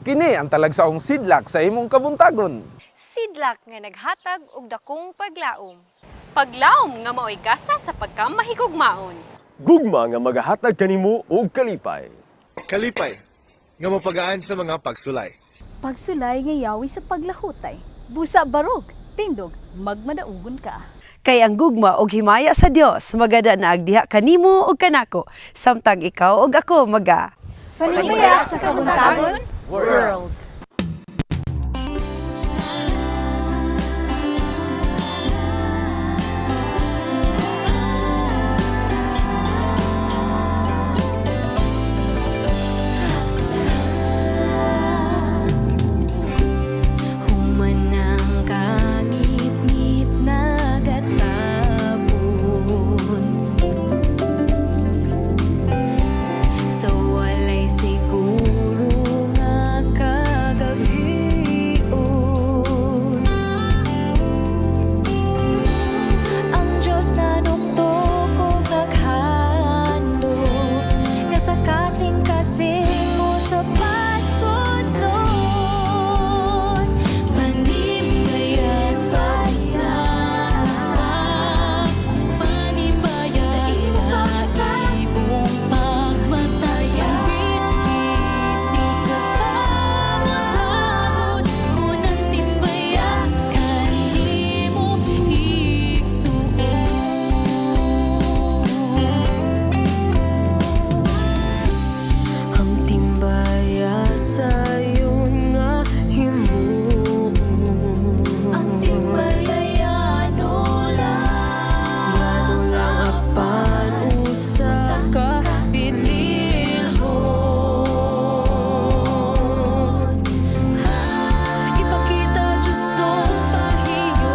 Kini ang talagsaong sidlak sa imong kabuntagon. Sidlak nga naghatag og dakong paglaom. Paglaom nga maoy gasa sa pagkamahigugmaon. Gugma nga magahatag kanimo og kalipay. Kalipay, nga mapagaan sa mga pagsulay. Pagsulay nga yawi sa paglahutay. Busa barog, tindog, magmadaugon ka. Kay ang gugma og himaya sa Dios magada na agdiha kanimo ug kanako samtang ikaw ug ako maga Panibaya sa Kabuntagon World. Humanang kangit-ngit nagatapon sa walay siguro nga kagabion. Ang Diyos na nuktok og naghandom nga sa kasing-kasing mo siya pasudlon. Panimbaya sa usa, panimbaya sa imong pagmataya. Bitbisi sa kamatagon, unang timbaya kanimo igsuon. Ang timbaya sayon nga himuon. Ang timbaya yano lang, yano lang apan usa ka bililhon. Ipakita Diyos nung pahiyon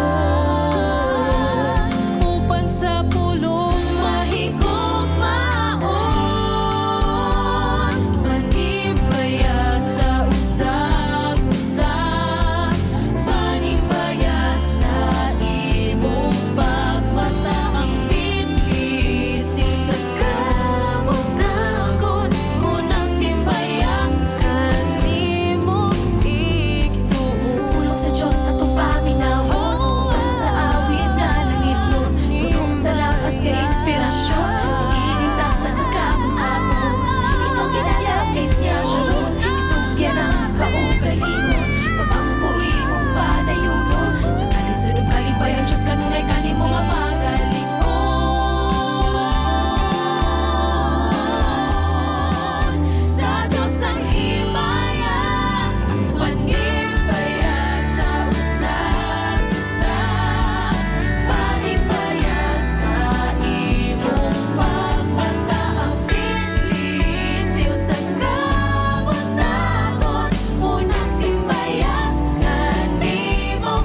upan sa pulong mahigugmaon. Panimbaya sa usag-usa, panimbaya sa imong pagmata. Ang bitbisi sa kabuntagon, unang timbaya kanimo igsuon. Pulong sa Diyos atong paminawon, uban sa awit nga langit nun, puno sa lakas nga inspirasyon, ining takna sa kabuntagon. Ikaw ginalapit niya karon, itugyan ang kaugalingon, pag-ampo imong padayunon, sa kalisod ug kalipayon Diyos kanunay kanimo nga magalikon. Sa Diyos ang himaya, panimbaya sa usag-usa, panimbaya sa imong pagmata. Ang bitbisi sa kabuntagon, unang timbaya kanimo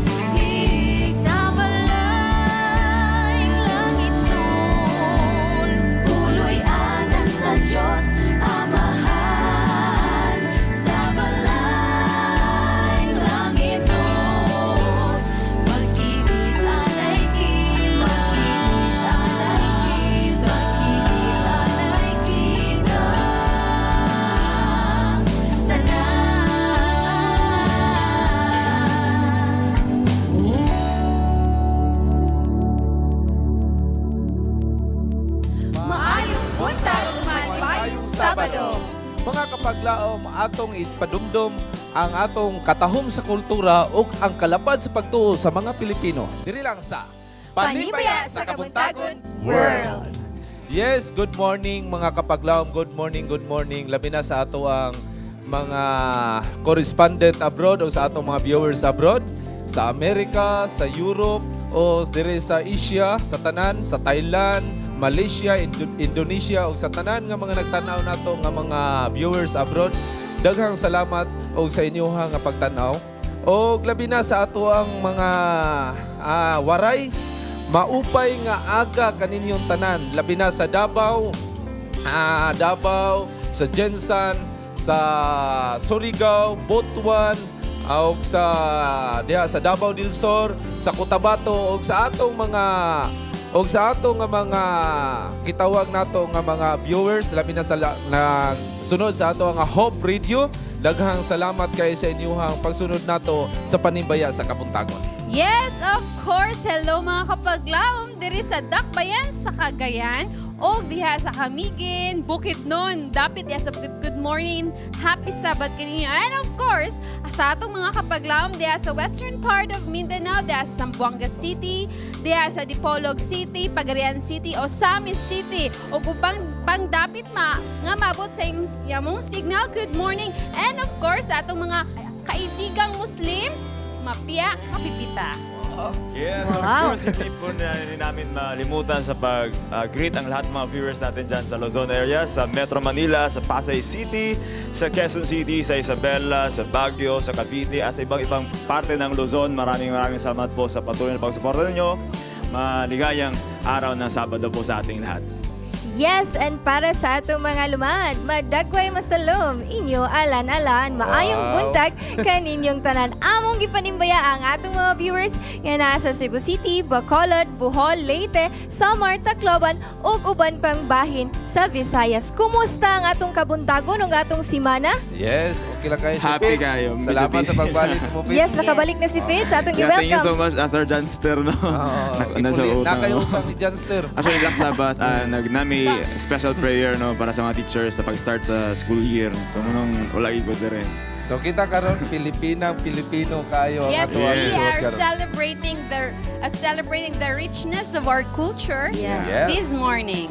sa malayng langit nun. Puloy anan sa Diyos Amahan, sa malayng langit nun. Pag-ibig anay kita, pag-ibig anay kita, pag-ibig anay kita, tanan. Maayong buntag ug maayong Sabado. Mga kapaglaom, atong ipadumdum ang atong katahom sa kultura ug ang kalapad sa pagtuo sa mga Pilipino. Diri lang sa Panibaya sa Kabuntagon World. Yes, good morning mga kapaglaom. Good morning, good morning. Labi na sa ato ang mga correspondent abroad o sa atong mga viewers abroad sa Amerika, sa Europe o dire sa Asia, sa tanan, sa Thailand, Malaysia, Indonesia o sa tanan nga mga nagtan-aw nato nga mga viewers abroad. Daghang salamat og sa inyoha nga pagtan-aw. Og labi na sa ato ang mga waray, maupay nga aga kaninyong tanan, labi na sa Davao, Davao, sa GenSan, sa Surigao, Butuan, ug sa diha sa Davao del Sur, sa Cotabato ug sa atong mga ug sa atong nga mga kitawag nato nga mga viewers, labi na sa nagsunod sa ato nga Hope Radio. Daghang salamat kay sa inyuhang pagsunod nato sa panimbaya sa kabuntagon. Yes, of course. Hello, mga kapaglaom diri sa Dakbayan sa Cagayan o diha sa Camiguin, Bukidnon. Dapit diha sa Bukid. Good morning. Happy Sabbath kaninyo. And of course, sa atong mga kapaglaom diha sa western part of Mindanao, diha sa Zamboanga City, diha sa Dipolog City, Pagadian City o Ozamis City o ubang pangdapit ma nga mabot sa inyong yamong signal. Good morning. And of course, sa atong mga kaibigang Muslim, mapia kapipita. Yes, of course, hindi po na rin namin malimutan sa pag-greet ang lahat ng mga viewers natin dyan sa Luzon area, sa Metro Manila, sa Pasay City, sa Quezon City, sa Isabela, sa Baguio, sa Cavite, at sa ibang ibang parte ng Luzon. Maraming maraming salamat po sa patuloy na pagsuporta ninyo. Maligayang araw ng Sabado po sa ating lahat. Yes, and para sa atong mga lumad, madagway masalom, inyo alan-alan, maayong buntag kaninyong tanan. Among gipanimbaya ang atong mga viewers nga nasa Cebu City, Bacolod, Bohol, Leyte, Samar, Tacloban ug uban pang bahin sa Visayas. Kumusta ang atong kabuntagon ug atong simana? Yes, okay lang kayo si Happy Fitz. kayo. Medyo Salamat sa busy. pagbalik mo, Fitz. Yes, nakabalik na si Fitz. Atong Yeah, thank you so i-welcome. much, Sir Janster. No? Oo, Nasa ipuli- utang. na kayo utang ni Janster. Actually, last Sabbath, nag nami special prayer, no, para sa mga teachers sa pag-start sa school year. So, munong wala ikot rin. So kita karon Pilipinang Pilipino kayo ang Yes, ato ang we isuot are karon. celebrating the richness of our culture Yes. this morning.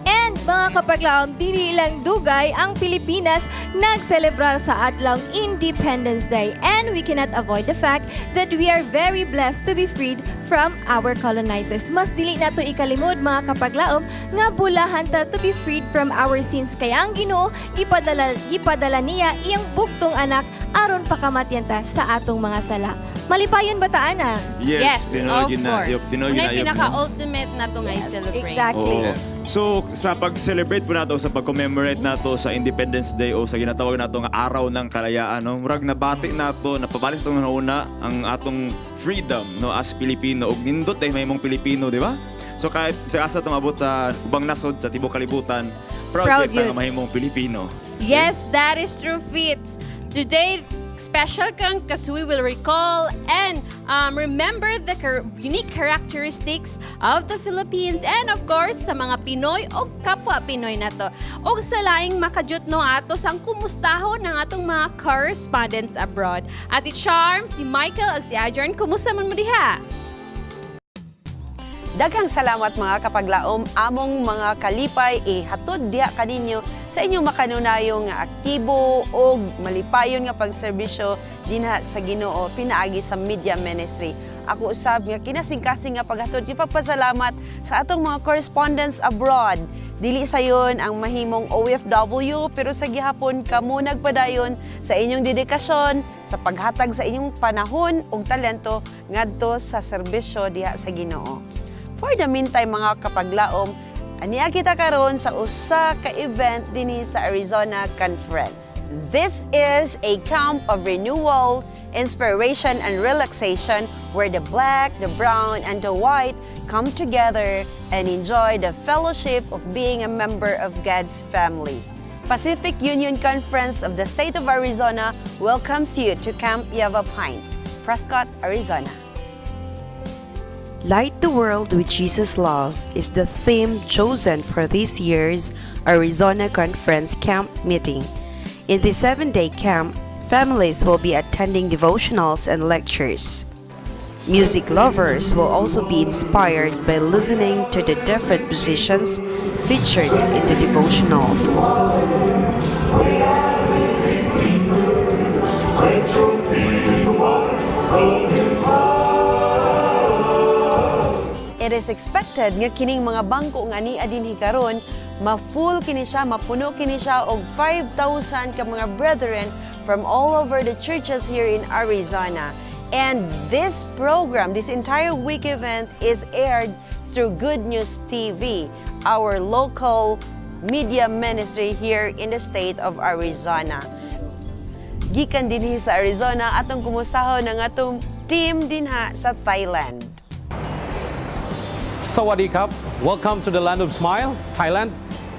And mga kapaglaom, dili lang dugay ang Pilipinas nagselebrar sa adlawng Independence Day. And we cannot avoid the fact that we are very blessed to be freed from our colonizers. Mas dili nato ikalimod, mga kapaglaom, nga bulahan ta to be freed from our sins. Kaya ang Ginoo gipadala niya iyang bugtong anak aron pakamatyan ta sa atong mga sala. Malipayon ba ta ana? Yes, tinuod of yun na. course. Yup, tinuod yun Unay na, yup, no? pinaka-ultimate na to nga i-celebrate. Exactly. Oo. So, sa pag-celebrate po nato, sa pag-commemorate nato sa Independence Day o sa ginatawag nato nga Araw ng Kalayaan, no? Murag nabati nato, napabalik sa itong nauna ang atong freedom, no, as Pilipino ug nindot ay mahimong Pilipino, di ba? So kahit sa asa tumabot sa ubang nasod sa tibok kalibutan, proud, Proud proud yun. nga mahimong Pilipino. Yes, that is true, Fitz. Today, special karon because we will recall and remember the unique characteristics of the Philippines and of course sa mga Pinoy o kapwa Pinoy na to. Og sa laing makajut, no, ato sang kumustahon ng atong mga correspondents abroad. Ate Charm, si Michael ug si Adrian, kumusta man mo diha? Daghang salamat, mga kapaglaom, among mga kalipay ihatod diha kaninyo sa inyong makanunayong nga aktibo og malipayon nga pagserbisyo dinha sa Ginoo pinaagi sa media ministry. Ako usab nga kinasingkasing nga paghatod yung pagpasalamat sa atong mga correspondents abroad. Dili sayon ang mahimong OFW pero sa gihapon kamo nagpadayon sa inyong dedikasyon sa paghatag sa inyong panahon ug talento ngadto sa serbisyo diha sa Ginoo. For the meantime, mga kapaglaom, aniya kita karon sa usa ka event dinhi sa Arizona Conference. This is a camp of renewal, inspiration and relaxation where the black, the brown and the white come together and enjoy the fellowship of being a member of God's family. Pacific Union Conference of the State of Arizona welcomes you to Camp Yavapai Pines, Prescott, Arizona. Light the World with Jesus' Love is the theme chosen for this year's Arizona Conference Camp meeting. In the 7-day camp, families will be attending devotionals and lectures. Music lovers will also be inspired by listening to the different musicians featured in the devotionals. It is expected nga kining mga bangko nga ania dinhi karon, ma-full kini siya, mapuno kini siya og 5,000 ka mga brethren from all over the churches here in Arizona. And this program, this entire week event is aired through Good News TV, our local media ministry here in the state of Arizona. Gikan dinhi sa Arizona, atong kumustahon ang atong team dinha sa Thailand. สวัสดีครับ Welcome to the land of smile, Thailand.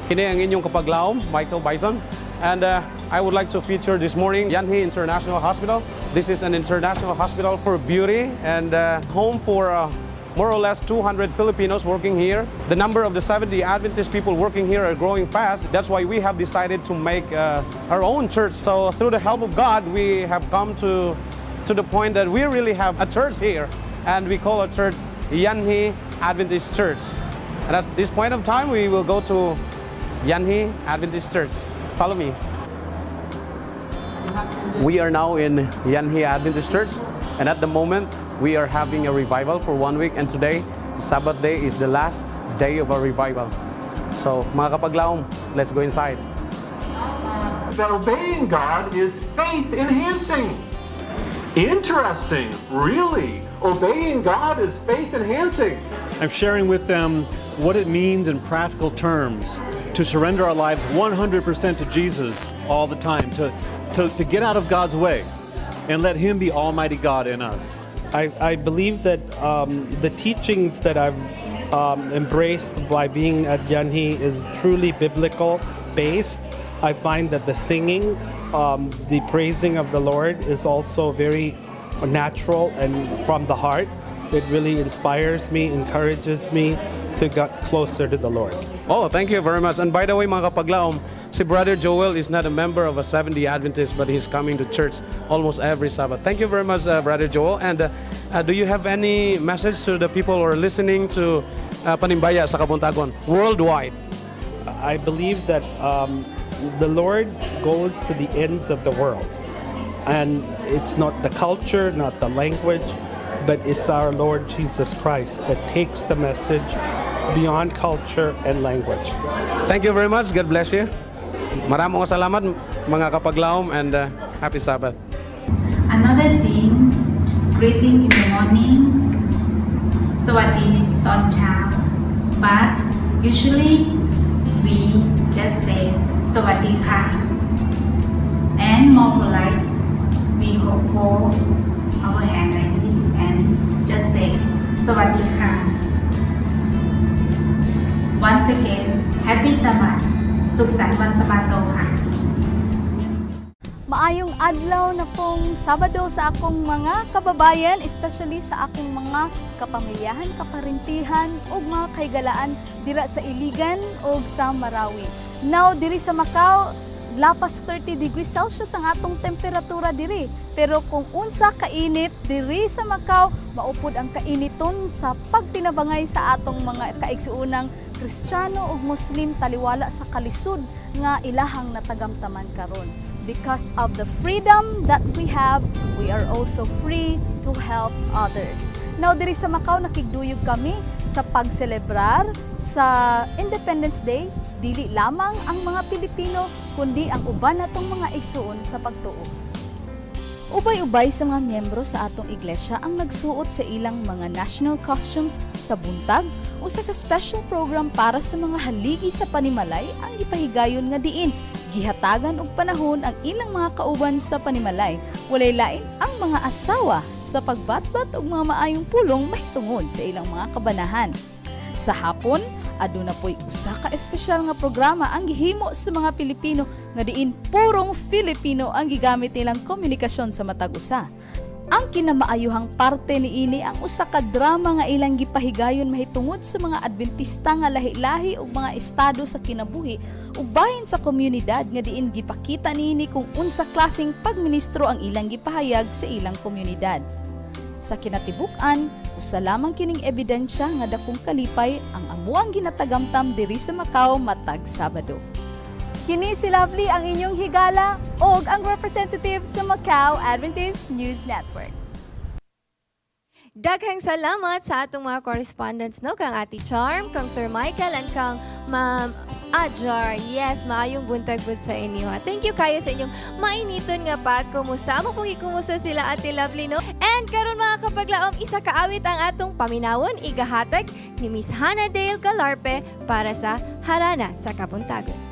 Kini ang inyong kapaglaom, Michael Bison. And I would like to feature this morning Yanhee International Hospital. This is an international hospital for beauty and home for more or less 200 Filipinos working here. The number of the Seventh-day Adventist people working here are growing fast. That's why we have decided to make our own church. So through the help of God, we have come to the point that we really have a church here. And we call our church Yanhee Adventist Church. And at this point of time, we will go to Yanhee Adventist Church. Follow me. We are now in Yanhee Adventist Church, and at the moment, we are having a revival for one week, and today, Sabbath day, is the last day of our revival. So, mga kapaglaom, let's go inside. That obeying God is faith enhancing. Interesting, really. Obeying God is faith enhancing. I'm sharing with them what it means in practical terms to surrender our lives 100% to Jesus all the time, to get out of God's way and let Him be Almighty God in us. I believe that the teachings that I've embraced by being at Yanhee is truly biblical based. I find that the singing, the praising of the Lord is also very natural and from the heart. It really inspires me, encourages me to get closer to the Lord. Oh, thank you very much. And by the way, mga kapaglaom, si Brother Joel is not a member of a Seventh-day Adventist, but he's coming to church almost every Sabbath. Thank you very much, Brother Joel. And do you have any message to the people who are listening to Panimbaya sa Kabuntagon worldwide? I believe that the Lord goes to the ends of the world. And it's not the culture, not the language, but it's our Lord Jesus Christ that takes the message beyond culture and language. Thank you very much. God bless you. Maraming salamat, mga kapaglaom, and happy Sabbath. Another thing, greeting in the morning, สวัสดีตอนเช้า but usually we just say สวัสดีค่ะ And more polite, we hold fold our hand like this and just say สวัสดีค่ะ Once again, happy Sabbath. สุขสันต์วันสะบาโตค่ะ Maayong adlaw na pong Sabado sa akong mga kababayan, especially sa akong mga kapamilyahan, kaparintihan ug mga kahigalaan dira sa Iligan ug sa Marawi. Now diri sa Macau, lapas 30 degrees Celsius ang atong temperatura diri. Pero kung unsa kainit diri sa Macau, maupod ang kainiton sa pagtinabangay sa atong mga kaigsuonang Kristiyano ug Muslim taliwala sa kalisod nga ilahang natagamtaman karon. Because of the freedom that we have, we are also free to help others. Now, diri sa Macau, nakigduyog kami sa pagselebrar sa Independence Day. Dili lamang ang mga Pilipino, kundi ang uban natong mga igsuon sa pagtuo. Ubay-ubay sa mga miyembro sa atong iglesia ang nagsuot sa ilang mga national costumes sa buntag, usa ka special program para sa mga haligi sa panimalay ang gipahigayon nga diin gihatagan og panahon ang ilang mga kauban sa panimalay. Walay lain ang mga asawa sa pagbatbat og mga maayong pulong mahitungod sa ilang mga kabanahan. Sa hapon, aduna po'y usa ka espesyal nga programa ang gihimo sa mga Pilipino nga diin purong Filipino ang gigamit nilang komunikasyon sa matag usa. Ang kinamaayuhang parte niini ang usa ka drama nga ilang gipahigayon mahitungod sa mga Adventista nga lahi-lahi ug mga estado sa kinabuhi ug bahin sa komunidad nga diin gipakita niini kung unsa klaseng pagministro ang ilang gipahayag sa ilang komunidad. Sa kinatibuk-an, usa lamang kining ebidensya nga dakong kalipay ang amuang ginatagamtam diri sa Macau matag Sabado. Kini si Lovely, ang inyong higala og ang representative sa Macau Adventist News Network. Daghang salamat sa atong mga correspondents, no? Kang Ate Charm, kang Sir Michael, and kang Ma'am Ajar. Yes, maayong buntag pud sa inyo, ha. Thank you kayo sa inyong mainiton nga pagkumusta. Amo pong ikumusta sila, Ate Lovely, no? And karon, mga kapaglaom, isa kaawit ang atong paminawon igahatag ni Miss Hannah Dale Galarpe para sa Harana sa Kabuntagon.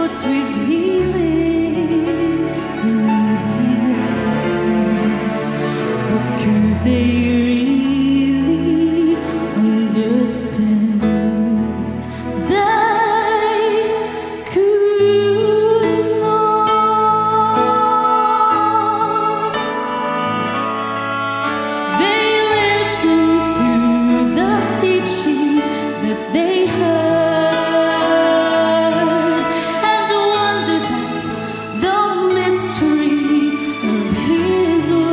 But with healing in his hands. But could they really understand? They could not. They listened to the teaching that they heard and wondered at the mystery of his words.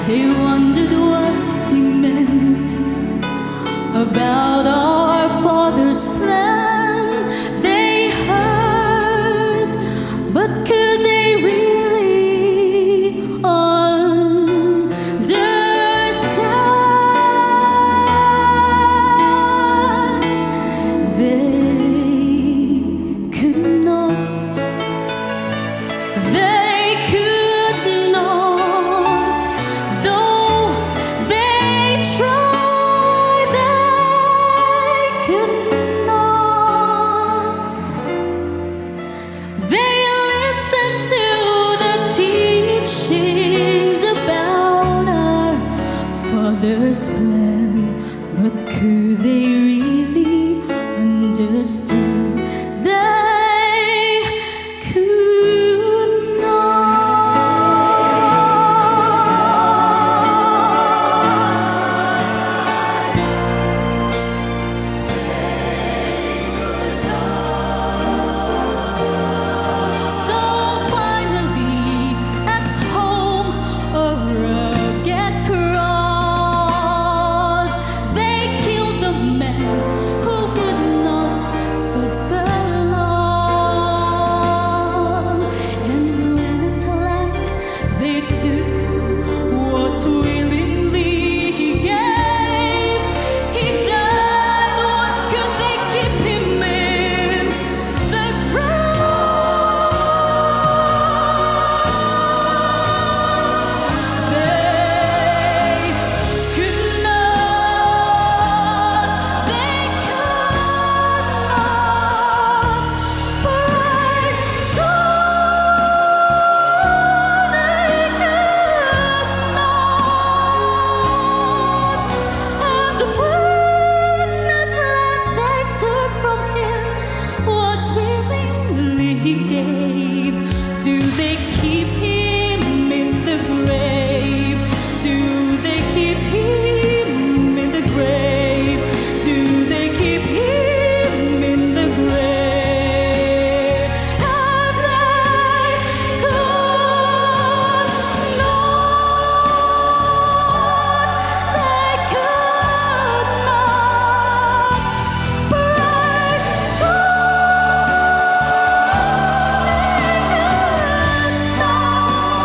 They wondered what he meant about our Father's plan. They heard, but could they really understand? They could not. They could not, though they tried, they could not. They listened to the teachings about our Father's plan, but could they really understand? They could not. So finally, at home, a rugged cross, they killed the man who would not suffer long. And when at last they took what willingly he gave, he died. What could they keep him in the ground? They could not, they could not praise God. They could not. And when at last they took from him what willingly he gave, do they keep him in the grave? Do they keep him in the grave? Do they keep him in the grave? And they could not, they could not praise God. They could not.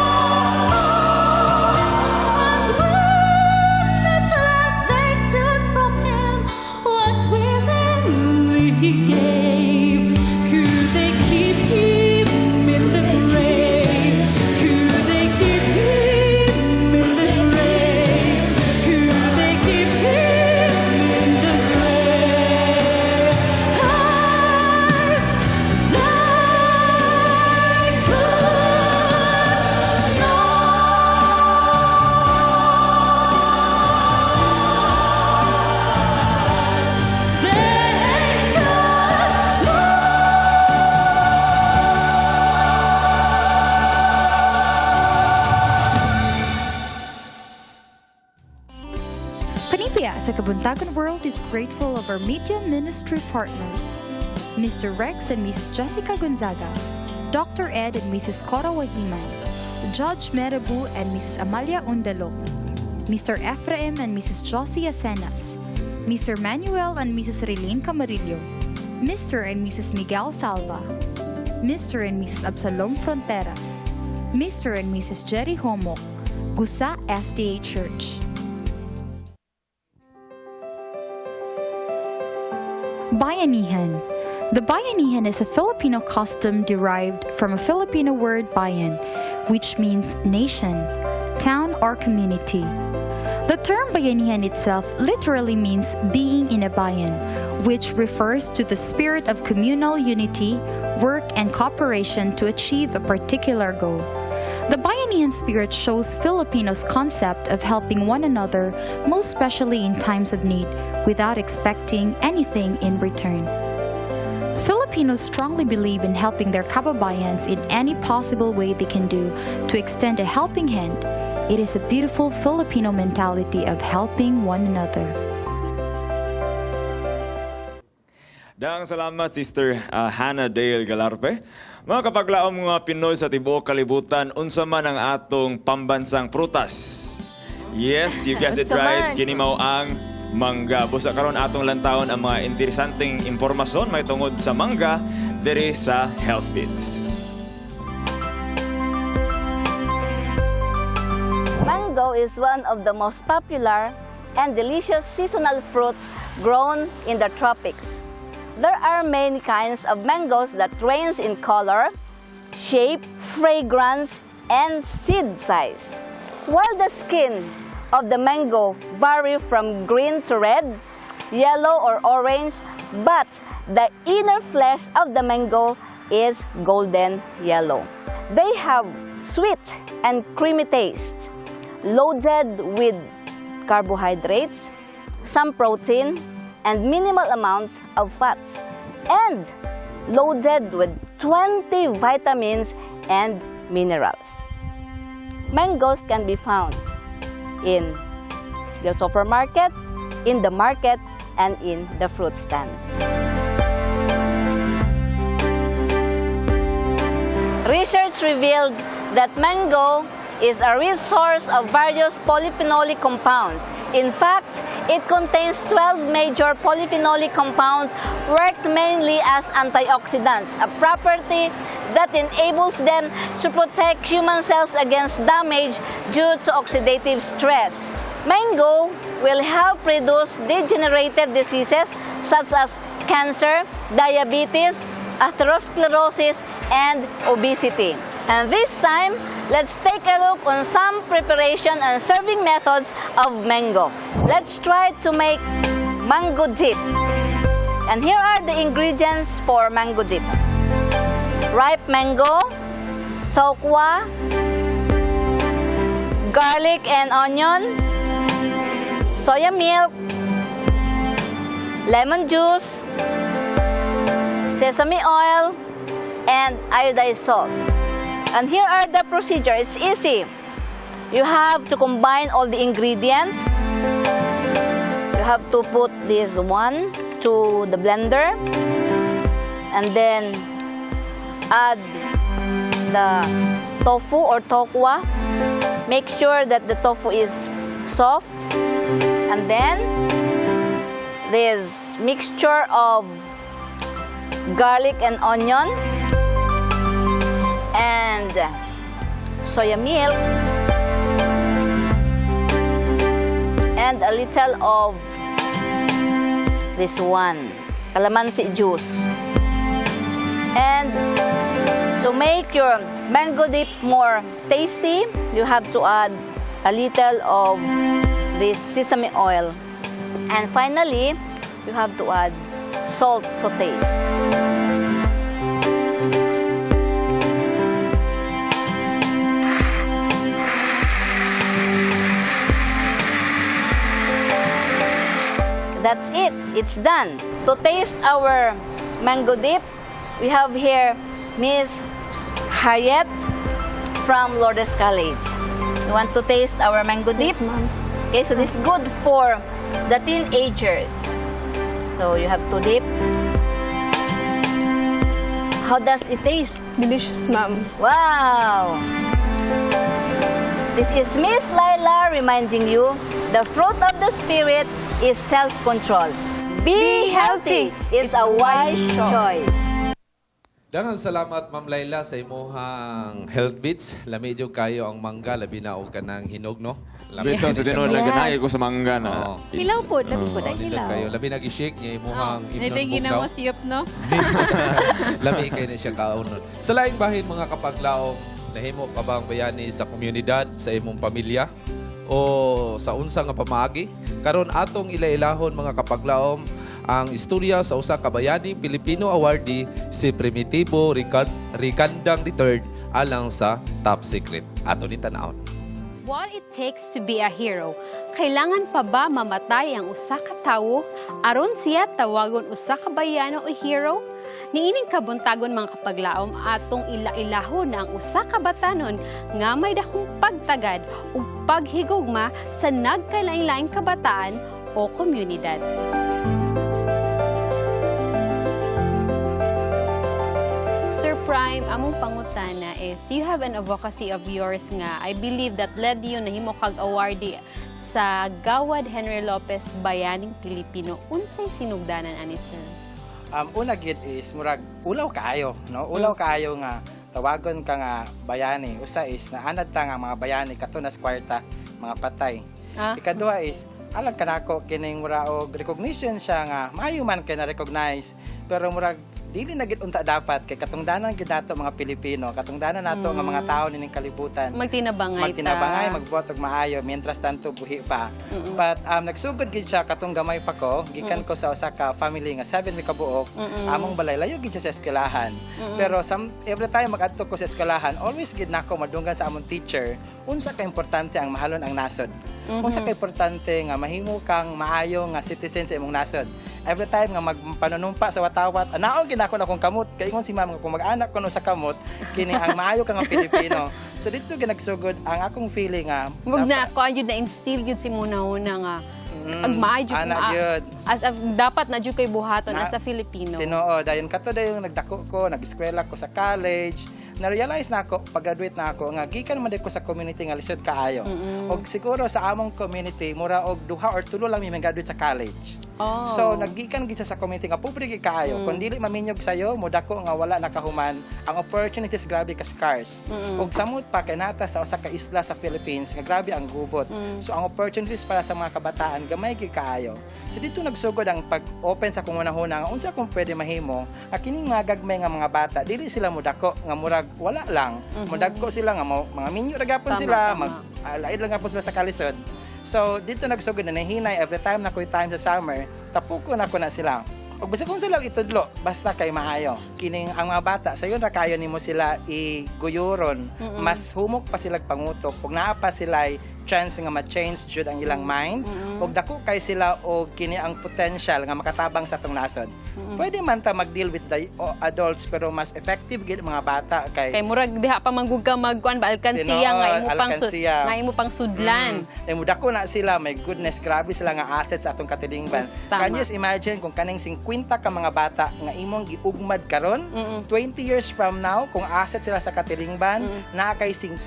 And when at last they took from him what willingly he gave, could they keep him in the grave? Could they keep him in the grave? Could they keep him in the grave? They could not. They could Panipia sa Kabuntagon World is grateful of our media ministry partners, Mr. Rex and Mrs. Jessica Gonzaga, Dr. Ed and Mrs. Cora Wahiman, Judge Merabu and Mrs. Amalia Undalo, Mr. Ephraim and Mrs. Josie Asenas, Mr. Manuel and Mrs. Relene Camarillo, Mr. and Mrs. Miguel Salva, Mr. and Mrs. Absalom Fronteras, Mr. and Mrs. Jerry Homo, Gusa SDA Church. Bayanihan. The bayanihan is a Filipino custom derived from a Filipino word "bayan," which means nation, town, or community. The term "bayanihan" itself literally means being in a bayan, which refers to the spirit of communal unity, work, and cooperation to achieve a particular goal. The Bayanihan spirit shows Filipinos' concept of helping one another, most especially in times of need, without expecting anything in return. Filipinos strongly believe in helping their kababayans in any possible way they can do to extend a helping hand. It is a beautiful Filipino mentality of helping one another. Daghang salamat, Sister Hannah Dale Galarpe. Mga kapaglaom, mga Pinoy sa tibuok kalibutan, unsa man ang atong pambansang prutas? Yes, you guessed it Unsa right. man? Kini mao ang mangga. Busa karon atong lantawon ang mga interesanteng impormasyon may tungod sa mangga diri sa Health Beats. Mango is one of the most popular and delicious seasonal fruits grown in the tropics. There are many kinds of mangoes that range in color, shape, fragrance, and seed size. While the skin of the mango vary from green to red, yellow or orange, but the inner flesh of the mango is golden yellow. They have sweet and creamy taste, loaded with carbohydrates, some protein, and minimal amounts of fats, and loaded with 20 vitamins and minerals. Mangoes can be found in the supermarket, in the market, and in the fruit stand. Research revealed that mango is a rich source of various polyphenolic compounds. In fact, it contains 12 major polyphenolic compounds worked mainly as antioxidants, a property that enables them to protect human cells against damage due to oxidative stress. Mango will help reduce degenerative diseases such as cancer, diabetes, atherosclerosis, and obesity. And this time, let's take a look on some preparation and serving methods of mango. Let's try to make mango dip. And here are the ingredients for mango dip: ripe mango, tokwa, garlic and onion, soya milk, lemon juice, sesame oil, and iodized salt. And here are the procedure. It's easy. You have to combine all the ingredients. You have to put this one to the blender and then add the tofu or tokwa. Make sure that the tofu is soft. And then this mixture of garlic and onion and soya milk and a little of this one, calamansi juice. And to make your mango dip more tasty, you have to add a little of this sesame oil. And finally, you have to add salt to taste. That's it. It's done. To taste our mango dip, we have here Miss Harriet from Lourdes College. You want to taste our mango dip? Ma'am. Okay, so this is good for the teenagers. So you have to dip. How does it taste? Delicious, ma'am. Wow! This is Miss Laila reminding you the fruit of the Spirit is self-control. Be healthy. It's a wise choice. Daghang salamat, Ma'am Laila, sa imuhang Health Beats. Lami jud kayo ang mangga, labi na og kanang hinog, no? Lami Bitaw sa kaayo siya. tinuod na ganahi ko sa mangga na. Oo. Hilaw po, lami po Oo, ang nindot hilaw. kayo. Labi na gi-shake niya imuhang Ito imnon yung bugnaw. ginamo siyop, no? Lami kay na siya kaunon. Sa laing bahin, mga kapaglaom, nahimo ka bang bayani sa komunidad, sa imong pamilya o sa unsa nga pamaagi? Karon atong ila-ilahon, mga kapaglaom, Ang istorya sa usa ka bayaning Pilipino awardee, si Primitivo Ricandang III, alang sa Top Secret. Ato ni tan-awon. What it takes to be a hero. Kailangan pa ba mamatay ang usa ka tawo aron siya tawagon usa ka bayano o hero? Niining kabuntagon, mga kapaglaom, atong ila-ilahon ang usa ka batanon nga may dakong pagtagad ug paghigugma sa nagkalain-laing kabataan o komunidad. Sir Prime, among pangutana is, you have an advocacy of yours nga I believe that led you nahimo kag awardee sa Gawad Henry Lopez Bayaning Pilipino. Unsay sinugdanan ani, sir? Una gid is murag ulaw kaayo, no? Ulaw kaayo nga tawagon ka nga bayani. Usa is naanad ta nga mga bayani kato nas kwarta, mga patay. Ikaduha is alang kanako kining mura og recognition siya nga maayo man kay na recognize, pero murag dili na gid unta dapat kay katungdanan gid nato mga Pilipino, katungdanan nato nga mga tao nining kalibutan. Magtinabangay ta. Magtinabangay, magbuhat og maayo mientras tanto buhi pa. But nagsugod gid siya katong gamay pa ko, gikan ko sa usa ka family nga 7 mi kabuok. Among balay layo gid siya sa eskwelahan. Pero every time magadto ko sa eskwelahan, always gid nako madunggan sa among teacher unsa ka importante ang mahalon ang nasod. Unsa ka importante nga mahimo kang maayo nga citizen sa imong nasod. Every time nga magpanunumpa sa watawat, anaon gid nako na akong kamot. Kay ingon si ma'am nga kung mag-anak ko no sa kamot, kini ang maayo ka nga Pilipino. So dito gid nagsugod ang akong feeling nga Wag na ko gyud na instill gyud si muna-una nga ag maayo ana gyud. As of, dapat na jud kay buhaton as a Filipino. Tinuod, dayon kato dayon nagdako ko, nag-eskwela ko sa college. Na-realize na ako, pag-graduate na ako, nga gikan man ko sa community nga lisod kaayo. Og siguro sa among community, mura og duha or tulo lang mi graduate sa college. So naggikan gid siya sa community nga pobre gid kaayo. Kung dili maminyog sayo, modako nga wala nakahuman, ang opportunities grabe ka scarce. Og samot pa kay nata sa usa ka isla sa Philippines nga grabe ang gubot. So ang opportunities para sa mga kabataan gamay gid kaayo. So dito nagsugod ang pag-open sa akong hunahuna nga unsa akong pwede mahimo nga kining mga gagmay nga mga bata dili sila modako nga murag wala lang. Modagko sila nga mga minyo ra gapon sila, mag laid lang gapon sila sa kalisod. So dito nagsugod na nahinay every time na ko'y time sa summer, tapuko na ko na sila. Og basta kung sila itudlo, basta kay maayo. Kining ang mga bata, sayon ra kayo nimo sila iguyuron. Mas humok pa sila pangutok. Ug naa pa sila chance nga ma-change jud ang ilang mind. Ug dako kay sila og kini ang potential nga makatabang sa atong nasod. Pwede man ta mag-deal with the adults, pero mas effective gid mga bata kay Kay murag diha pa man gud ka magkuan ba, alkansiya nga Tinuod, imo pang alkansiya. nga imo pang sudlan. Eh, mudako na sila, my goodness, grabe sila nga assets sa atong katilingban. Can you just imagine kung kaning 50 ka mga bata nga imong giugmad karon, 20 years from now, kung asset sila sa katilingban, naa kay 50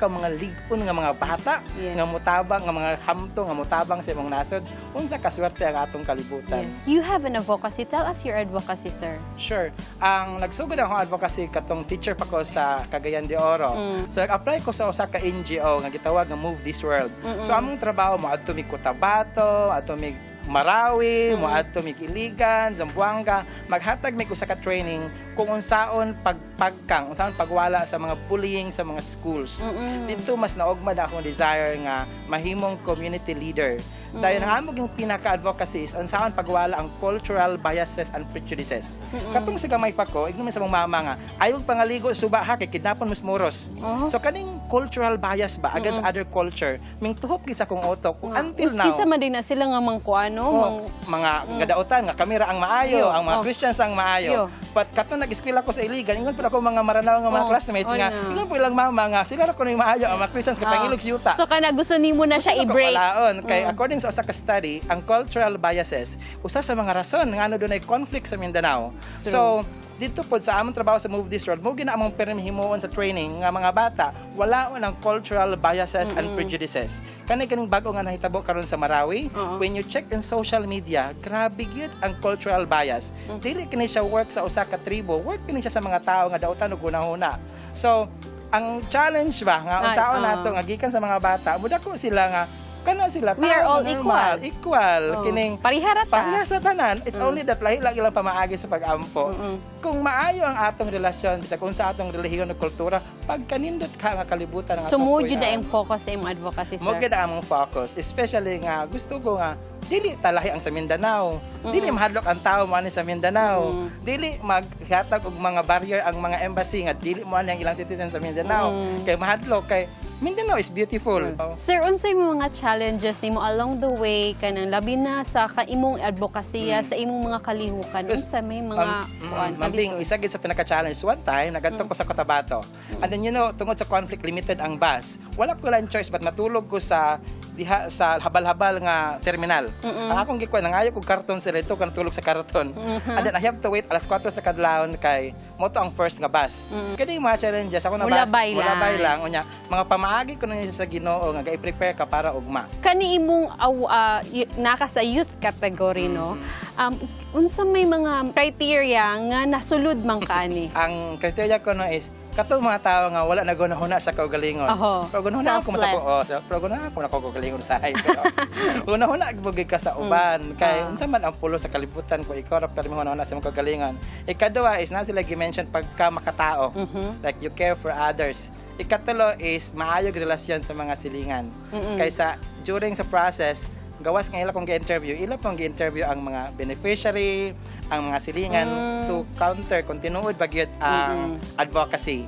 ka mga lig-on nga mga bata nga mutabang, nga mga hamto nga mutabang sa imong nasod? Unsa kaswerte ang atong kalibutan. You have an advocacy. Tell us your advocacy, sir. Sure. Ang nagsugod akong advocacy katong teacher pa ko sa Cagayan de Oro. So nag-apply ko sa usa ka NGO nga gitawag nga Move This World. So among trabaho, moadto mig Cotabato, adto mig Marawi, moadto mig Iligan, Zamboanga, maghatag mig usa ka training kung unsaon pagpagkang, unsaon pagwala sa mga bullying sa mga schools. Dito mas naugmad akong desire nga mahimong community leader. Dahil ang among yung pinaka-advocacy is unsaon pagwala ang cultural biases and prejudices. Katong sa gamay pa ko, igno man sa mong mama nga, "Ayaw pangaligo suba ha, kay kidnapon mos Moros." So kaning cultural bias ba against other culture, ming tuhok gid sa akong utok until now. Kinsa man din na sila nga mangkuano, Oh, mang mga gadautan nga kami ra ang maayo, ang mga Christians ang maayo. But katong nag-eskwela ko sa Iligan, ingon pud ako mga Maranao nga mga classmates Oh, nga, na. ingon po ilang mama nga sila ra kuno yung maayo, ang mga Christians kay pangilog sa yuta. So kana gusto nimo na siya Gusto ko i-break. walaon kay according sa usa ka study, ang cultural biases usa sa mga rason ngano dunay conflict sa Mindanao. So dito po sa among trabaho sa Move This World, mo gina among permihimuon sa training nga mga bata, walaon ang cultural biases and prejudices. Kani kaning bago nga nahitabo karon sa Marawi, when you check in social media, grabe gyud ang cultural bias. Dili kini siya work sa usa ka tribo, work kini siya sa mga tao nga dautan og hunahuna. So, ang challenge ba nga unsaon nato nga gikan sa mga bata, mudako sila nga kana sila We are tao all normal, equal. Equal. Kining Parihara ta. Parehas na tanan. It's only that lahi lang ilang pamaagi sa pag-ampo. Kung maayo ang atong relasyon bisag unsa atong relihiyon o kultura, pagkanindot ka nga kalibutan ang So atong mo jud na puy-an. imong focus sa imong advocacy, sir. Mo gyud ang among focus, especially nga gusto ko nga Dili talahi ang sa Mindanao. Dili mahadlok ang tao mo ani sa Mindanao. Dili maghatag og mga barrier ang mga embassy nga dili mo ani ang ilang citizen sa Mindanao. Kay mahadlok kay Mindanao is beautiful. Sir, unsay mga challenges nimo along the way kanang labi na sa ka imong advokasya, sa imong mga kalihukan, unsa may mga kuan, Ma'am Bing, kalisod? isa gid sa pinaka-challenge. One time, nagadto ko sa Cotabato. And then, tungod sa conflict, limited ang bus. Wala ko lang choice but matulog ko sa diha sa habal-habal nga terminal. Ang akong gikuan, nangayo kog karton sila ito, kanang tulog sa karton. And then I have to wait alas 4 sa kadlawon kay mo to ang first nga bus. Kani mga challenges ako na bus, Mulabay lang. Mulabay lang unya. Mga pamaagi ko na niya sa Ginoo nga ga-prepare ka para ugma. Kani imong naka sa youth category, no? Unsa may mga criteria nga nasulod man ka ani? Ang criteria ko no is katong mga tao nga wala nagunahuna sa kaugalingon. Pero gunahuna ako sa Selfless. oh, so, pero gunahuna ako na kaugalingon sa ay. Pero gunahuna bugig ka sa uban kay unsa man ang pulo sa kalibutan ko ikaw ra pero hunahuna sa imong kaugalingon. Ikaduha is na sila gi-mention pagka makatao. Like you care for others. Ikatulo is maayog relasyon sa mga silingan. Kaysa during sa process gawas nga ila kong gi-interview, ila pong gi-interview ang mga beneficiary, ang mga silingan to counter kung tinuod ba gyud ang advocacy.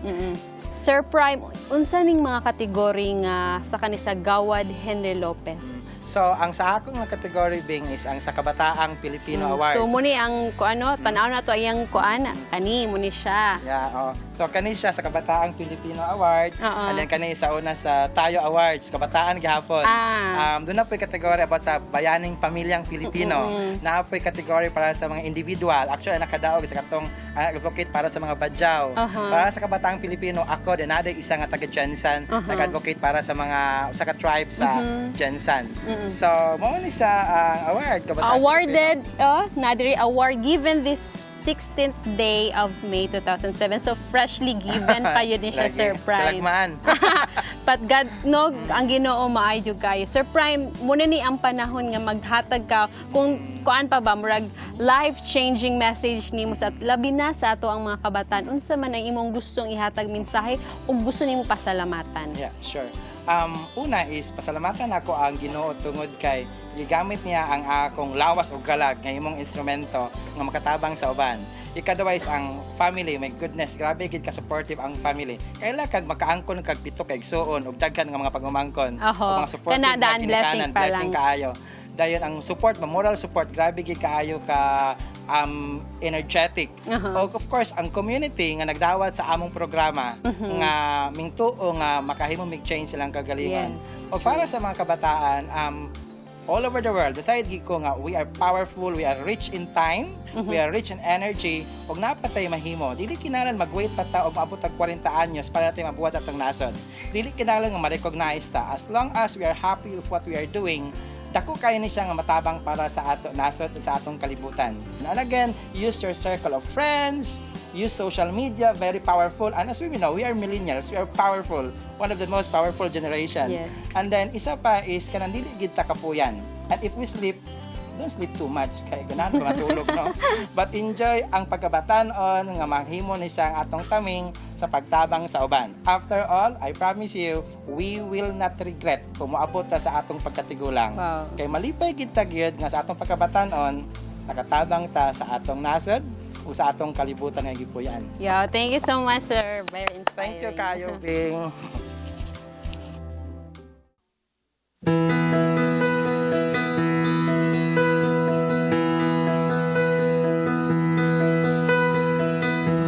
Sir Prime, unsa ning mga kategory nga sa kani sa Gawad Henry Lopez? So, ang sa akong nga category, Bing, is ang sa Kabataang Pilipino Award. So muni ang kuano, tan-aw na to ayang kuan kani muni siya. Yeah, oh. So kani siya sa Kabataang Pilipino Award, and then kani sa una sa Tayo Awards, Kabataan gihapon. Doon na po'y category about sa bayaning pamilyang Pilipino. Na po'y category para sa mga individual. Actually, nakadaog sa katong advocate para sa mga Badjao. Para sa Kabataang Pilipino, ako din nada isa nga taga GenSan, nag-advocate para sa mga usa ka tribe sa GenSan. So, mao ni siya ang award, Kabataang Awarded, oh, Nadiri award given this 16th day of May 2007. So freshly given pa yun ni siya, Lagi. Sir Prime. Salagmaan. But God, no, ang Ginoo maayo kayo. Sir Prime, muna ni ang panahon nga maghatag ka kung kuan pa ba murag life-changing message nimo sa labi na sa ato ang mga kabataan. Unsa man ang imong gustong ihatag mensahe o gusto nimo pasalamatan? Yeah, sure. Una is pasalamatan ako ang Ginoo tungod kay gigamit niya ang akong lawas ug kalag nga imong instrumento nga makatabang sa uban. Ikaduha is ang family. My goodness, grabe gid ka supportive ang family. Kaila kag makaangkon kag pito ka igsuon ug daghan nga mga pagmamangkon. Ug mga supportive Kana nga daan blessing ginikanan, pa blessing lang. kaayo. Dayon ang support, moral support, grabe gid kaayo ka energetic. Og of course, ang community nga nagdawat sa among programa nga mingtuo nga makahimo mig change silang kagalingon. Og para sa mga kabataan, all over the world, decide gid ko nga we are powerful, we are rich in time, we are rich in energy, ug napatay mahimo. Dili kinahanglan mag-wait pa ta og maabot og 40 anyos para tayo mabuhat sa atong nasod. Dili kinahanglan nga ma-recognize ta. As long as we are happy with what we are doing, dako kayo ni siya nga matabang para sa ato nasod ug sa atong kalibutan. And again, use your circle of friends, use social media, very powerful. And as we know, we are millennials, we are powerful, one of the most powerful generation. And then isa pa is kanang dili gid ta kapuyan. And if we sleep, don't sleep too much kay ganahan ko matulog, no. But enjoy ang pagkabataon nga mahimo ni siya ang atong taming sa pagtabang sa uban. After all, I promise you, we will not regret kung moabot ta sa atong pagkatigulang. Kay malipay gid ta gyud nga sa atong pagkabataon nakatabang ta sa atong nasod ug sa atong kalibutan nga gipuy-an. Yeah, thank you so much, sir. Very inspiring. Thank you kayo, Bing.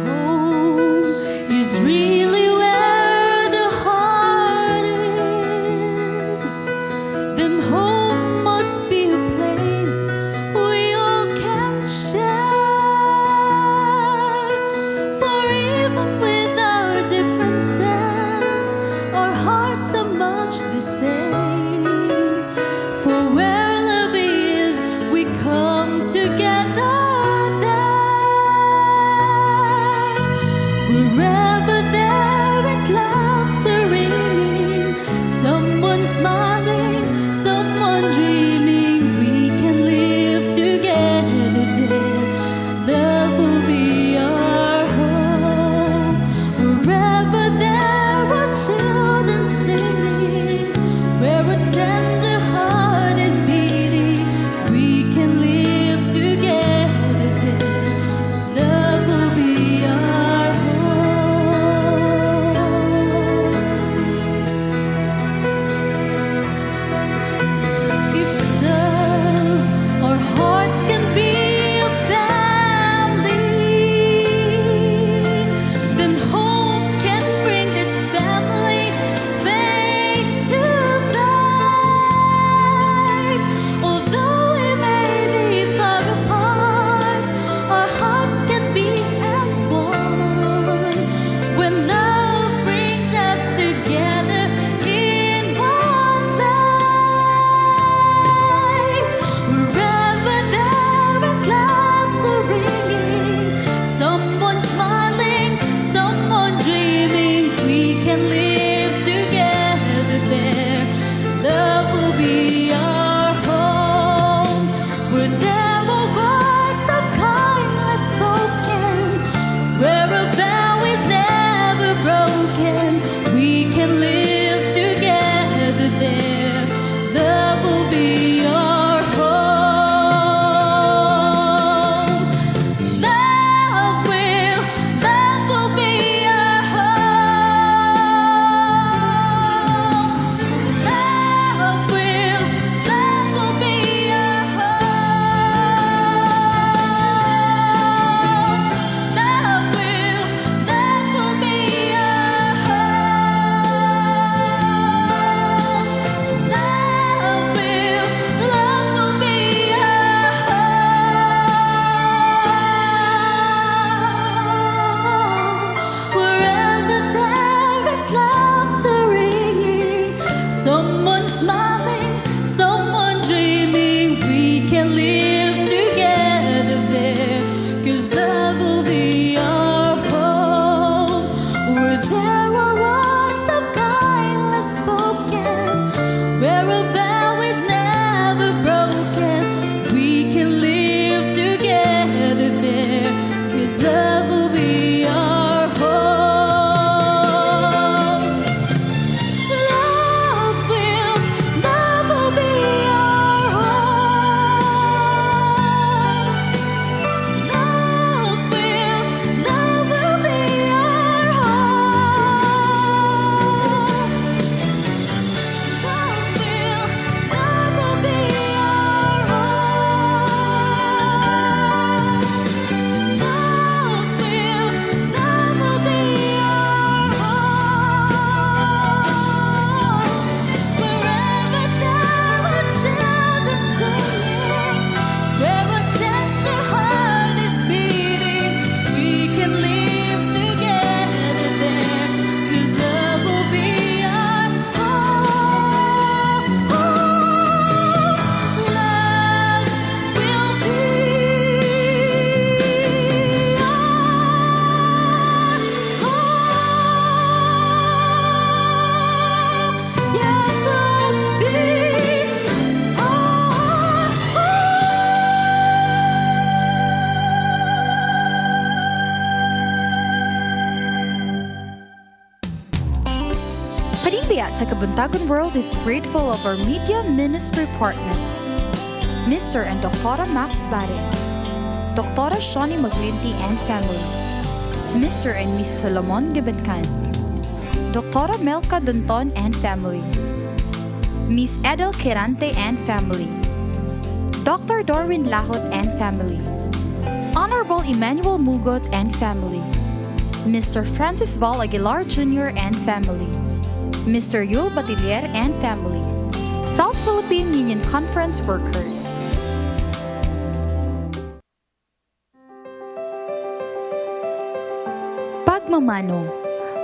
Home is really where the heart is. Then home must be a place we all can share. For even with our differences, our hearts are much the same. For where love is, we come together there. Wherever there is laughter ringing, someone smiling, someone dreaming, we can live together there. Love will be our home. Wherever there are children singing, where a tender heart is beating, Panimbaya sa Kabuntagon World is grateful of our media ministry partners, Mr. and Dr. Max Barin, Dr. Shawnee Maglinti and family, Mr. and Mrs. Solomon Gibankan, Dr. Melka Donton and family, Miss Edel Quirante and family, Dr. Dorwin Lahot and family, Honorable Emmanuel Mugot and family, Mr. Francis Val Aguilar Jr. and family, Mr. Yul Batilier and family, South Philippine Union Conference workers. Pagmamano.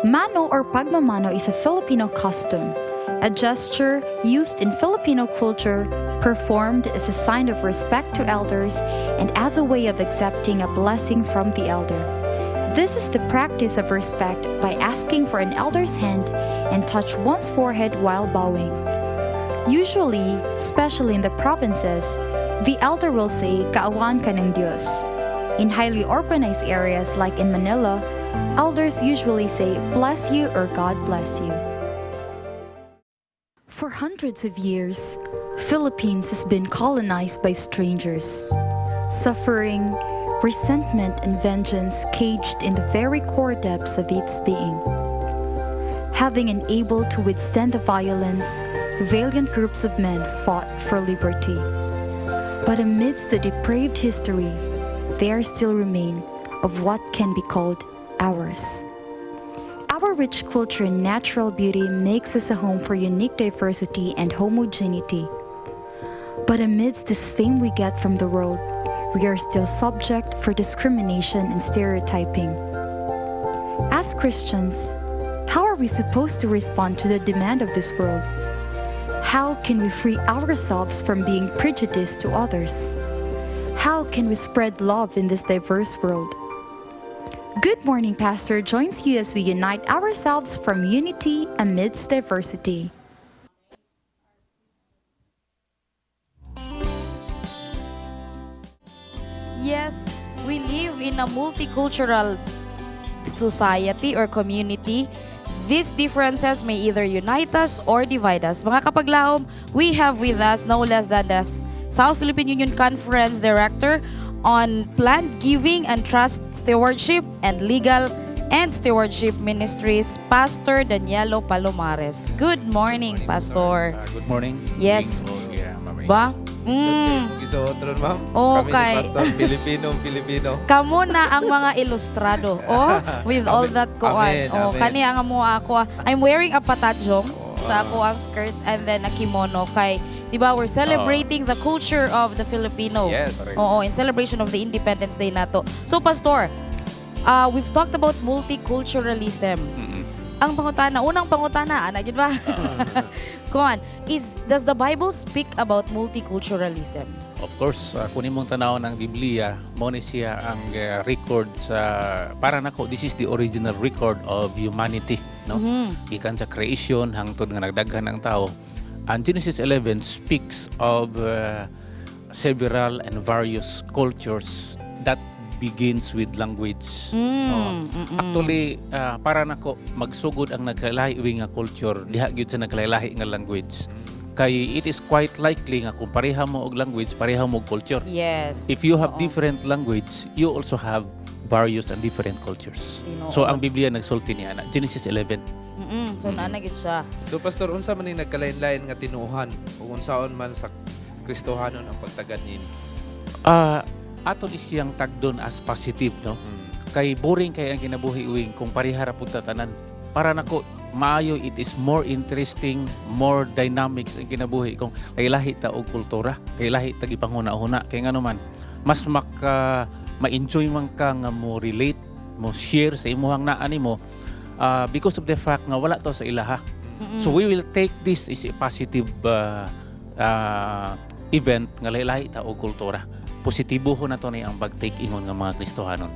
Mano or pagmamano is a Filipino custom, a gesture used in Filipino culture performed as a sign of respect to elders and as a way of accepting a blessing from the elder. This is the practice of respect by asking for an elder's hand and touch one's forehead while bowing. Usually, especially in the provinces, the elder will say, "Kaawaan ka ng Diyos." In highly urbanized areas like in Manila, elders usually say, "Bless you" or "God bless you." For hundreds of years, Philippines has been colonized by strangers. Suffering, resentment, and vengeance caged in the very core depths of its being. Having unable to withstand the violence, valiant groups of men fought for liberty. But amidst the depraved history, there still remain of what can be called ours. Our rich culture and natural beauty makes us a home for unique diversity and homogeneity. But amidst this fame we get from the world, we are still subject for discrimination and stereotyping. As Christians, how are we supposed to respond to the demand of this world? How can we free ourselves from being prejudiced to others? How can we spread love in this diverse world? Good Morning Pastor joins you as we unite ourselves from unity amidst diversity. Yes, we live in a multicultural society or community. These differences may either unite us or divide us. Mga kapaglaom, we have with us no less than the South Philippine Union Conference Director on Planned Giving and Trust Stewardship and Legal and Stewardship Ministries, Pastor Danielo Palomares. Good morning, Pastor. Good morning. Yes. Oh, yeah, ma'am. Ba? Gisuot ron, ma'am. Okay. Kami ni Pastor, Pilipino, Pilipino. Kamo na ang mga ilustrado. Oh, with all Amen. that kuan. Amen, Oh, amen. kani ang amo ako. I'm wearing a patadyong sa ako ang skirt and then a kimono kay, 'di ba, we're celebrating the culture of the Filipino. Yes. Oo, in celebration of the Independence Day nato. So Pastor, we've talked about multiculturalism. Ang pangutana, unang pangutana, ana gyud ba? Kuan, is does the Bible speak about multiculturalism? Of course, kung imong tanawon ang Biblia, mao ni siya ang record sa, para nako, this is the original record of humanity, no? Gikan sa creation hangtod nga nagdaghan ang tao. And Genesis 11 speaks of several and various cultures that begins with language. Oo. Actually, para nako magsugod ang nagkalahi nga culture diha gyud sa nagkalahi nga language. Kay it is quite likely nga kung pareha mo og language, pareha mo og culture. If you have different language, you also have various and different cultures. Tinuod. So ang Biblia nagsulti niya na Genesis 11. So naa na gyud siya. So Pastor, unsa man ning nagkalain-lain nga tinuohan ug unsaon man sa Kristohanon ang pagtagad nini? Aton isiyang tagdon as positive, no? Kay boring kay ang kinabuhi, uwing, kung pareha ra pud ta tanan. Para nako maayo, it is more interesting, more dynamics ang kinabuhi kung kay lahi ta og kultura, kay lahi ta gipanghuna-huna, kay ngano man mas maka ma-enjoy man ka nga mo relate, mo share sa imuhang naa nimo because of the fact nga wala to sa ilaha. So we will take this is a positive event nga lahi-lahi ta og kultura. Positibo ho na to ni ang pag-take ingon nga mga Kristohanon.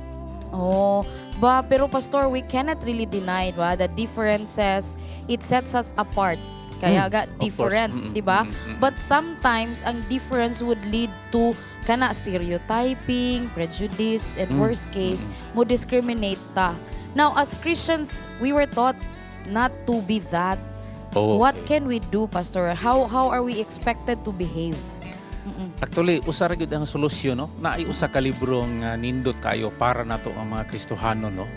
Oh, ba pero Pastor, we cannot really deny ba the differences, it sets us apart. Kaya ga Of course. different, di ba? But sometimes ang difference would lead to kana stereotyping, prejudice, and worst case, mo discriminate ta. Now, as Christians, we were taught not to be that. Oh, What can we do, Pastor? How are we expected to behave? Actually, usa ra gyud ang solusyon, no? Naay usa ka libro nga nindot kayo para nato ang mga Kristohano, no?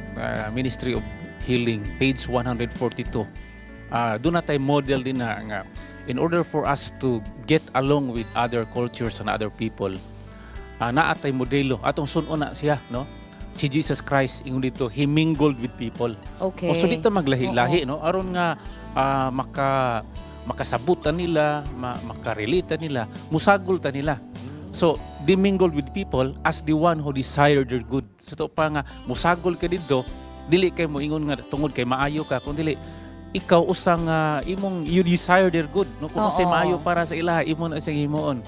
Ministry of Healing, page 142. Duna tay model din na nga in order for us to get along with other cultures and other people, naa tay modelo atong sun-on na siya, no? Si Jesus Christ, ingon dito, he mingled with people. O, so dito maglahi-lahi, no? Aron nga makasabutan nila, makarelate nila, musagol ta nila. So, they mingled with people as the one who desire their good. Sa to pa nga musagol ka didto, dili kay mo ingon nga tungod kay maayo ka, kun dili ikaw usang imong you desire their good, no? Kung unsay maayo para sa ilaha, imo na siyang himuon.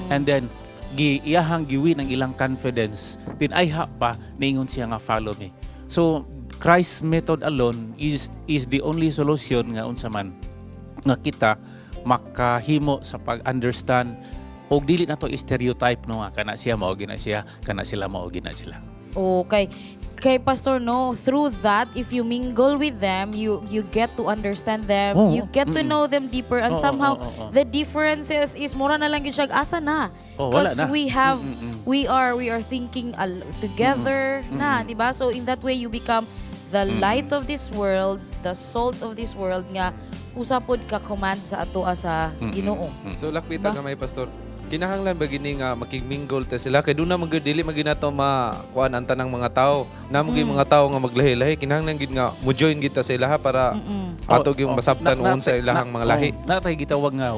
And then gi iyahang giwin ang ilang confidence, then ayha pa niingon siya nga, "Follow me." So Christ's method alone is the only solution nga unsa man nga kita makahimo sa pag-understand og dili na to stereotype, no, nga kana siya mao gina siya, kana sila mao gina sila. Okay. Kay Pastor, no, through that, if you mingle with them, you get to understand them, you get to know them deeper, and somehow oo, oo. the differences is mura na lang yun siya, asa na. Oh, wala Because na. we have, we are thinking together na, di ba? So in that way, you become the light of this world, the salt of this world nga usa pod ka command sa ato sa Ginoo. So lakbita Ba? Gamay, Pastor. Kinahanglan ba gini nga makigmingle ta sila kay duna man gyud, dili man gyud nato makuan ang tanang mga tao. Naa man gyud mga tao nga maglahi-lahi, kinahanglan gid nga mo join gid ta sa ilaha para ato gyud masabtan unsa ilahang mga lahi. Oh, naa tay gitawag nga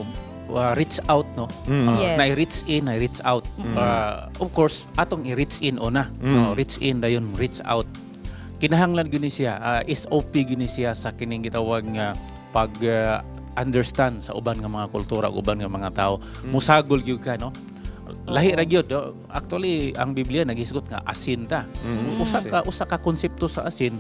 reach out, no? Na reach in, na reach out. Of course, atong i-reach in una. No, reach in dayon reach out. Kinahanglan gyud ni siya, SOP gyud ni siya sa kining gitawag nga pag understand sa uban nga mga kultura, uban nga mga tao. Musagol gyud ka, no? Lahi ra gyud, no? Actually, ang Biblia naghisgot nga asin ta. Usa ka konsepto sa asin,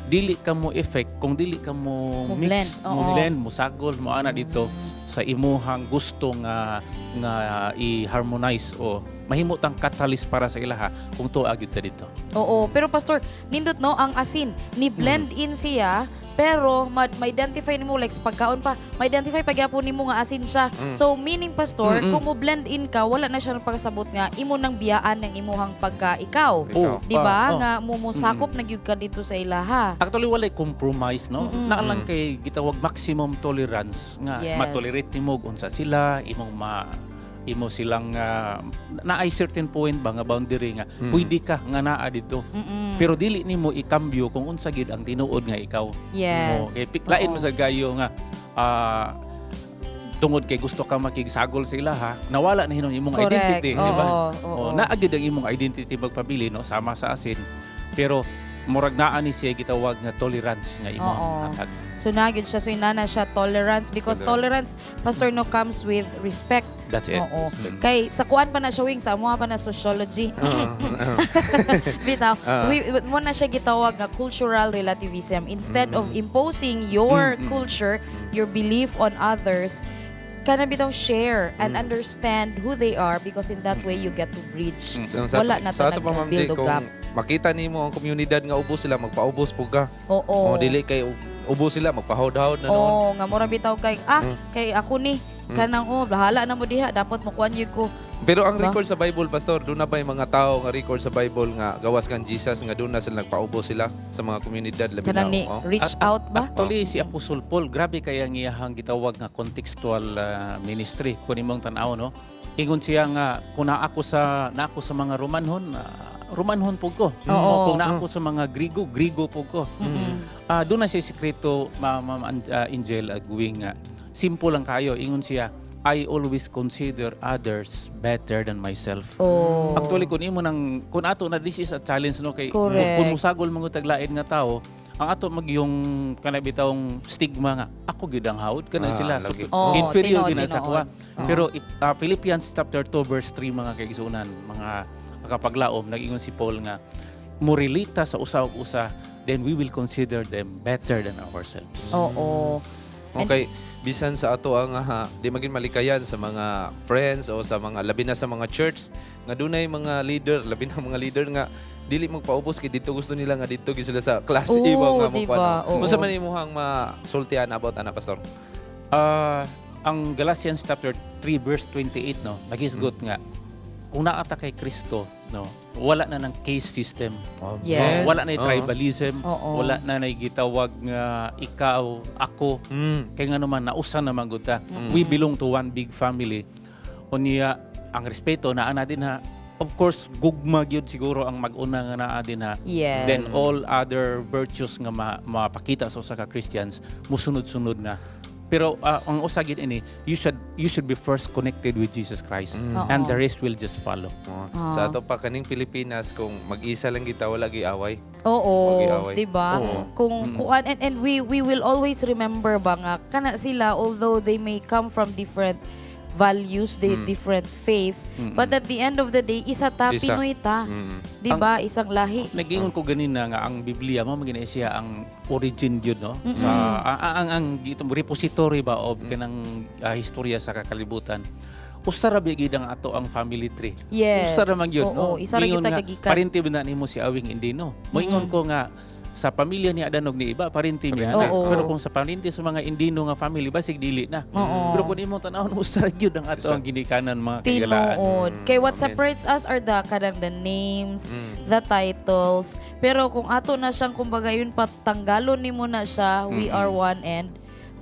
dili ka mo effect kung dili ka mo Mo mix, blend, mo blend, musagol, mo ana dito sa imuhang gusto nga nga i-harmonize o mahimo tang catalyst para sa ilaha kung tuwa gyud ta dito. Oo, pero Pastor, nindot, no, ang asin ni blend in siya, pero ma-identify nimo, like sa pagkaon pa, ma-identify pagyapon nimo nga asin siya. So meaning, Pastor, kung mo blend in ka, wala na siya pagkasabot nga imo nang biyaan ng imuhang pagka ikaw. Oh, Di ba? oh. Nga mumusakop na gyud ka dito sa ilaha. Actually, walay compromise, no? Naa lang kay gitawag maximum tolerance nga matolerate nimo og unsa sila, imong ma imo silang naay certain point ba nga boundary nga pwede ka nga naa dito. Pero dili nimo ikambyo kung unsa gid ang tinuod nga ikaw. Oh, kay lain mo sa gayo nga tungod kay gusto ka makigsagol sa ilaha, nawala na hinon imong identity, di ba? Oo. Oh, naa gid ang imong identity magpabili, no, sama sa asin. Pero murag naa ni siya gitawag nga tolerance nga imong hatag. So na gyud siya, so inana siya tolerance because tolerance, Pastor, no, comes with respect. That's it. Oo. Respect. Kay sa kuan pa na siya wing sa amuha pa na sociology. Bitaw, we mo na siya gitawag nga cultural relativism. Instead of imposing your culture, your belief on others, kana bitaw share and understand who they are because in that way you get to bridge. So, sa, Wala na sa ato pa, Ma'am J, nag-build og kung gap. Makita nimo ang komunidad nga ubos sila, magpaubos po ka. Oo. O dili kay ubos sila, magpahawd-hawd na noon. Oo, nga mura bitaw kay kay ako ni kanang, oh, bahala na mo diha, dapat mokuan gyud ko. Pero ang Ba? Record sa Bible, Pastor, doon na ba yung mga tao nga record sa Bible nga gawas kang Jesus nga doon na sila nagpaubos sila sa mga komunidad labi na? Kanang ni Oh. reach out ba? Actually, si Apostle Paul, grabe kaya ang iyahang gitawag nga contextual ministry kung imong tan-aw, no? Ingon siya nga kung naa ako sa mga Romanhon, Romanhon pud ko. O, kung naa ako sa mga Grigo, Grigo pud ko. Doon na siya sikreto, Ma'am Angel, going nga simple lang kayo. Ingon siya, "I always consider others better than myself." Actually, kung imo nang kung ato na, this is a challenge, no, kay kung musagol mga taglain nga tao, ang ato magyong kana bitawng stigma nga ako gyud ang hawod kana sila so, lagi. Oo, inferior tinuod, gyud na sa tinuod. kuha. Pero Philippians chapter 2 verse 3, mga kaigsuonan, mga kapaglaom, nag-ingon si Paul nga morelita sa usa ug usa, then we will consider them better than ourselves. Okay, bisan sa ato ang di magin malikayan sa mga friends o sa mga labi na sa mga church nga dunay mga leader, labi na mga leader nga dili magpaubos kay dito gusto nila nga dito gyud sila sa class A ba nga di mo ba? Oo. Unsa man imuhang masultian about ana, Pastor? Ang Galatians chapter 3 verse 28, no, nagisgot nga kung naa ta kay Kristo, no, wala na ng caste system. Yes. Wala na tribalism, wala na na gitawag nga ikaw, ako. Kay nga naman nausa naman gud ta. We belong to one big family. Unya ang respeto naa na din ha. Of course, gugma gyud siguro ang mag-una nga naa din ha. Then all other virtues nga mapakita sa usa ka Christians musunod-sunod na. Pero ang usa gyud ini, you should be first connected with Jesus Christ and the rest will just follow. Sa ato pa kaning Pilipinas, kung mag-isa lang kita, wala giaway. Oo, Mag-iaway. 'di ba? Kung kuan and we will always remember ba nga kana sila, although they may come from different values, they different faith, but at the end of the day, isa ta, Isa. Pinoy ta. 'Di ba? Isang lahi. Nag-ingon ko ganina nga ang Biblia mao man gani siya ang origin gyud, no, sa ang gitong repository ba of kanang historya sa kakalibutan. Usa ra ba gyud ang ato ang family tree. Usa ra man gyud, no. Oo, isa ra Ingon gyud ta nga, gagikan. parente ba na nimo si Awing Indino? Moingon ko nga sa pamilya ni Adan og ni Eva, parente niya na. Pero kung sa parente sa mga Indino nga family, basig dili na. Pero kung imong tan-awon, usa ra gyud ang ato ang ginikanan, mga kaigalaan. Tinuod. Kay what Amen. separates us are the kanang the names, the titles. Pero kung ato na siyang kumbaga yun patanggalon nimo na siya, we are one and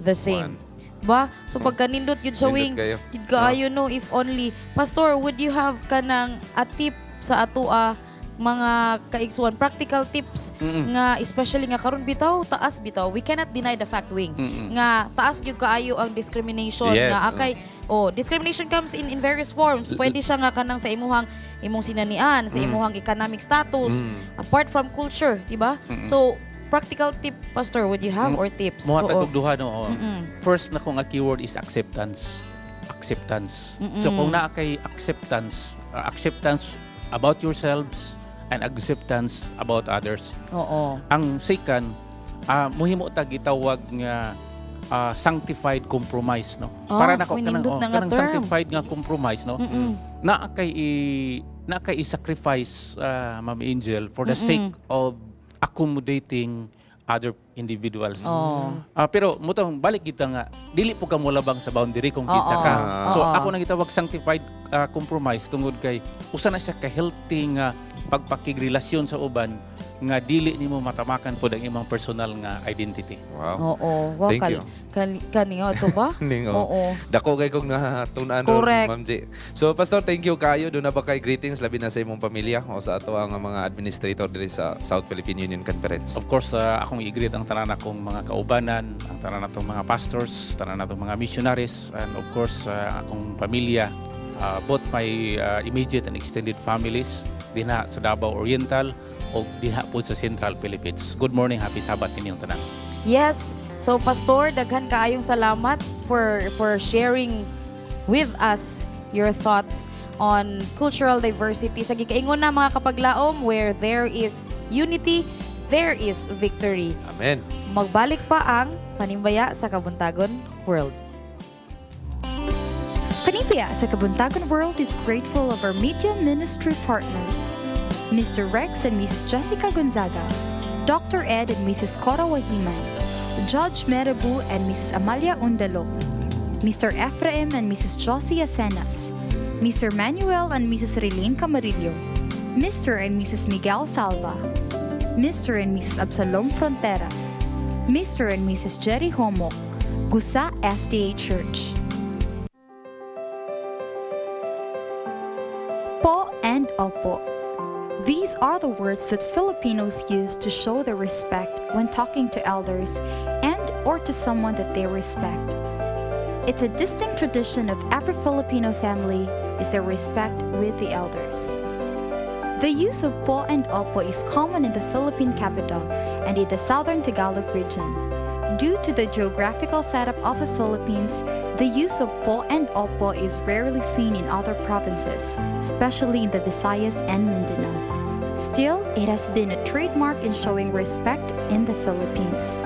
the same. Ba? So pagkanindot yun siya, Nindot Wing. kayo. Yun kaayo, no, if only. Pastor, would you have kanang a tip sa atoa mga kaigsuan, practical tips nga especially nga karon bitaw taas bitaw, we cannot deny the fact, Wing, nga taas gyud kaayo ang discrimination nga akay, oh, discrimination comes in various forms. Pwede siya nga kanang sa imuhang imong sinanian, sa imuhang economic status, apart from culture, di ba? So practical tip, Pastor, would you have or tips? Mohatag og duha, no. Oo. First na kong nga keyword is acceptance. Acceptance. So kung naa kay acceptance, acceptance about yourselves and acceptance about others. Ang second, muhimo ta gitawag nga sanctified compromise, no. Oh, Para nako uy, kanang, nindot oh, na nga kanang term. sanctified nga compromise, no. Naa kay i-sacrifice, Ma'am Angel, for the sake of accommodating other individuals. Pero mutong balik kita nga dili po ka molabang sa boundary kung kinsa ka. So ako nang gitawag sanctified compromise tungod kay usa na siya ka healthy nga pagpakigrelasyon sa uban nga dili nimo matamakan pod ang imong personal nga identity. Wow. Oo. Wow, Thank you. Kani nga to ba? Ning, oh. Dako kay kong natun-an ron, Ma'am G. So Pastor, thank you kayo. Duna ba kay greetings labi na sa imong pamilya o sa ato ang mga administrator diri sa South Philippine Union Conference? Of course, akong i-greet ang tanan akong mga kaubanan, ang tanan natong mga pastors, tanan natong mga missionaries, and of course, akong pamilya, both my immediate and extended families, dinha sa Davao Oriental o diha po sa Central Philippines. Good morning, happy Sabbath ninyong tanan. Yes. So Pastor, daghan kaayong salamat for sharing with us your thoughts on cultural diversity. Sa gikaingon na, mga kapaglaom, where there is unity, there is victory. Amen. Magbalik pa ang Panimbaya sa Kabuntagon World. Panimbaya sa Kabuntagon World is grateful of our media ministry partners, Mr. Rex and Mrs. Jessica Gonzaga, Dr. Ed and Mrs. Cora Wahiman, Judge Merabu and Mrs. Amalia Undalo, Mr. Ephraim and Mrs. Josie Asenas, Mr. Manuel and Mrs. Relene Camarillo, Mr. and Mrs. Miguel Salva, Mr. and Mrs. Absalom Fronteras, Mr. and Mrs. Jerry Homok, Gusa SDA Church. Po and opo. These are the words that Filipinos use to show their respect when talking to elders and or to someone that they respect. It's a distinct tradition of every Filipino family is their respect with the elders. The use of po and opo is common in the Philippine capital and in the southern Tagalog region. Due to the geographical setup of the Philippines, the use of po and opo is rarely seen in other provinces, especially in the Visayas and Mindanao. Still, it has been a trademark in showing respect in the Philippines.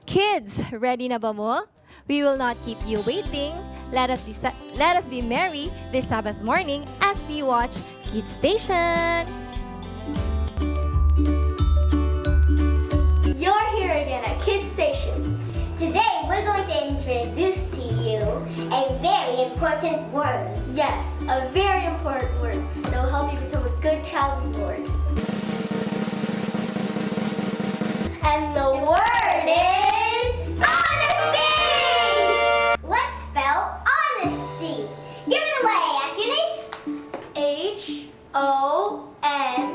Kids, ready na ba mo? We will not keep you waiting. Let us be merry this Sabbath morning as we watch Kids Station. You're here again at Kids Station. important word. Yes, a very important word that will help you become a good child of the Lord. And the word is honesty! Let's spell honesty. Give it away, Auntie Denise. Honesty.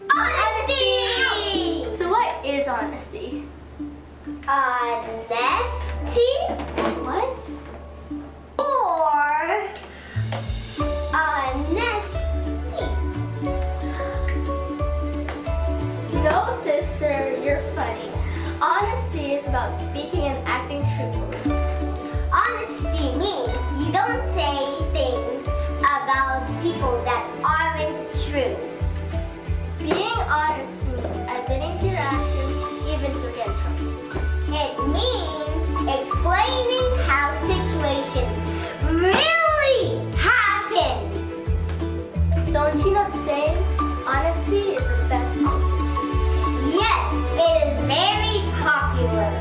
Honesty! So what is honesty? Honesty? What? Or honesty? No, sister, you're funny. Honesty is about speaking and acting truthfully. Honesty means you don't say things about people that aren't true. Being honest means admitting to your actions even if you get in trouble. It means explaining how situations really happen. Don't you know the saying? Honesty is the best policy. Yes, it is very popular.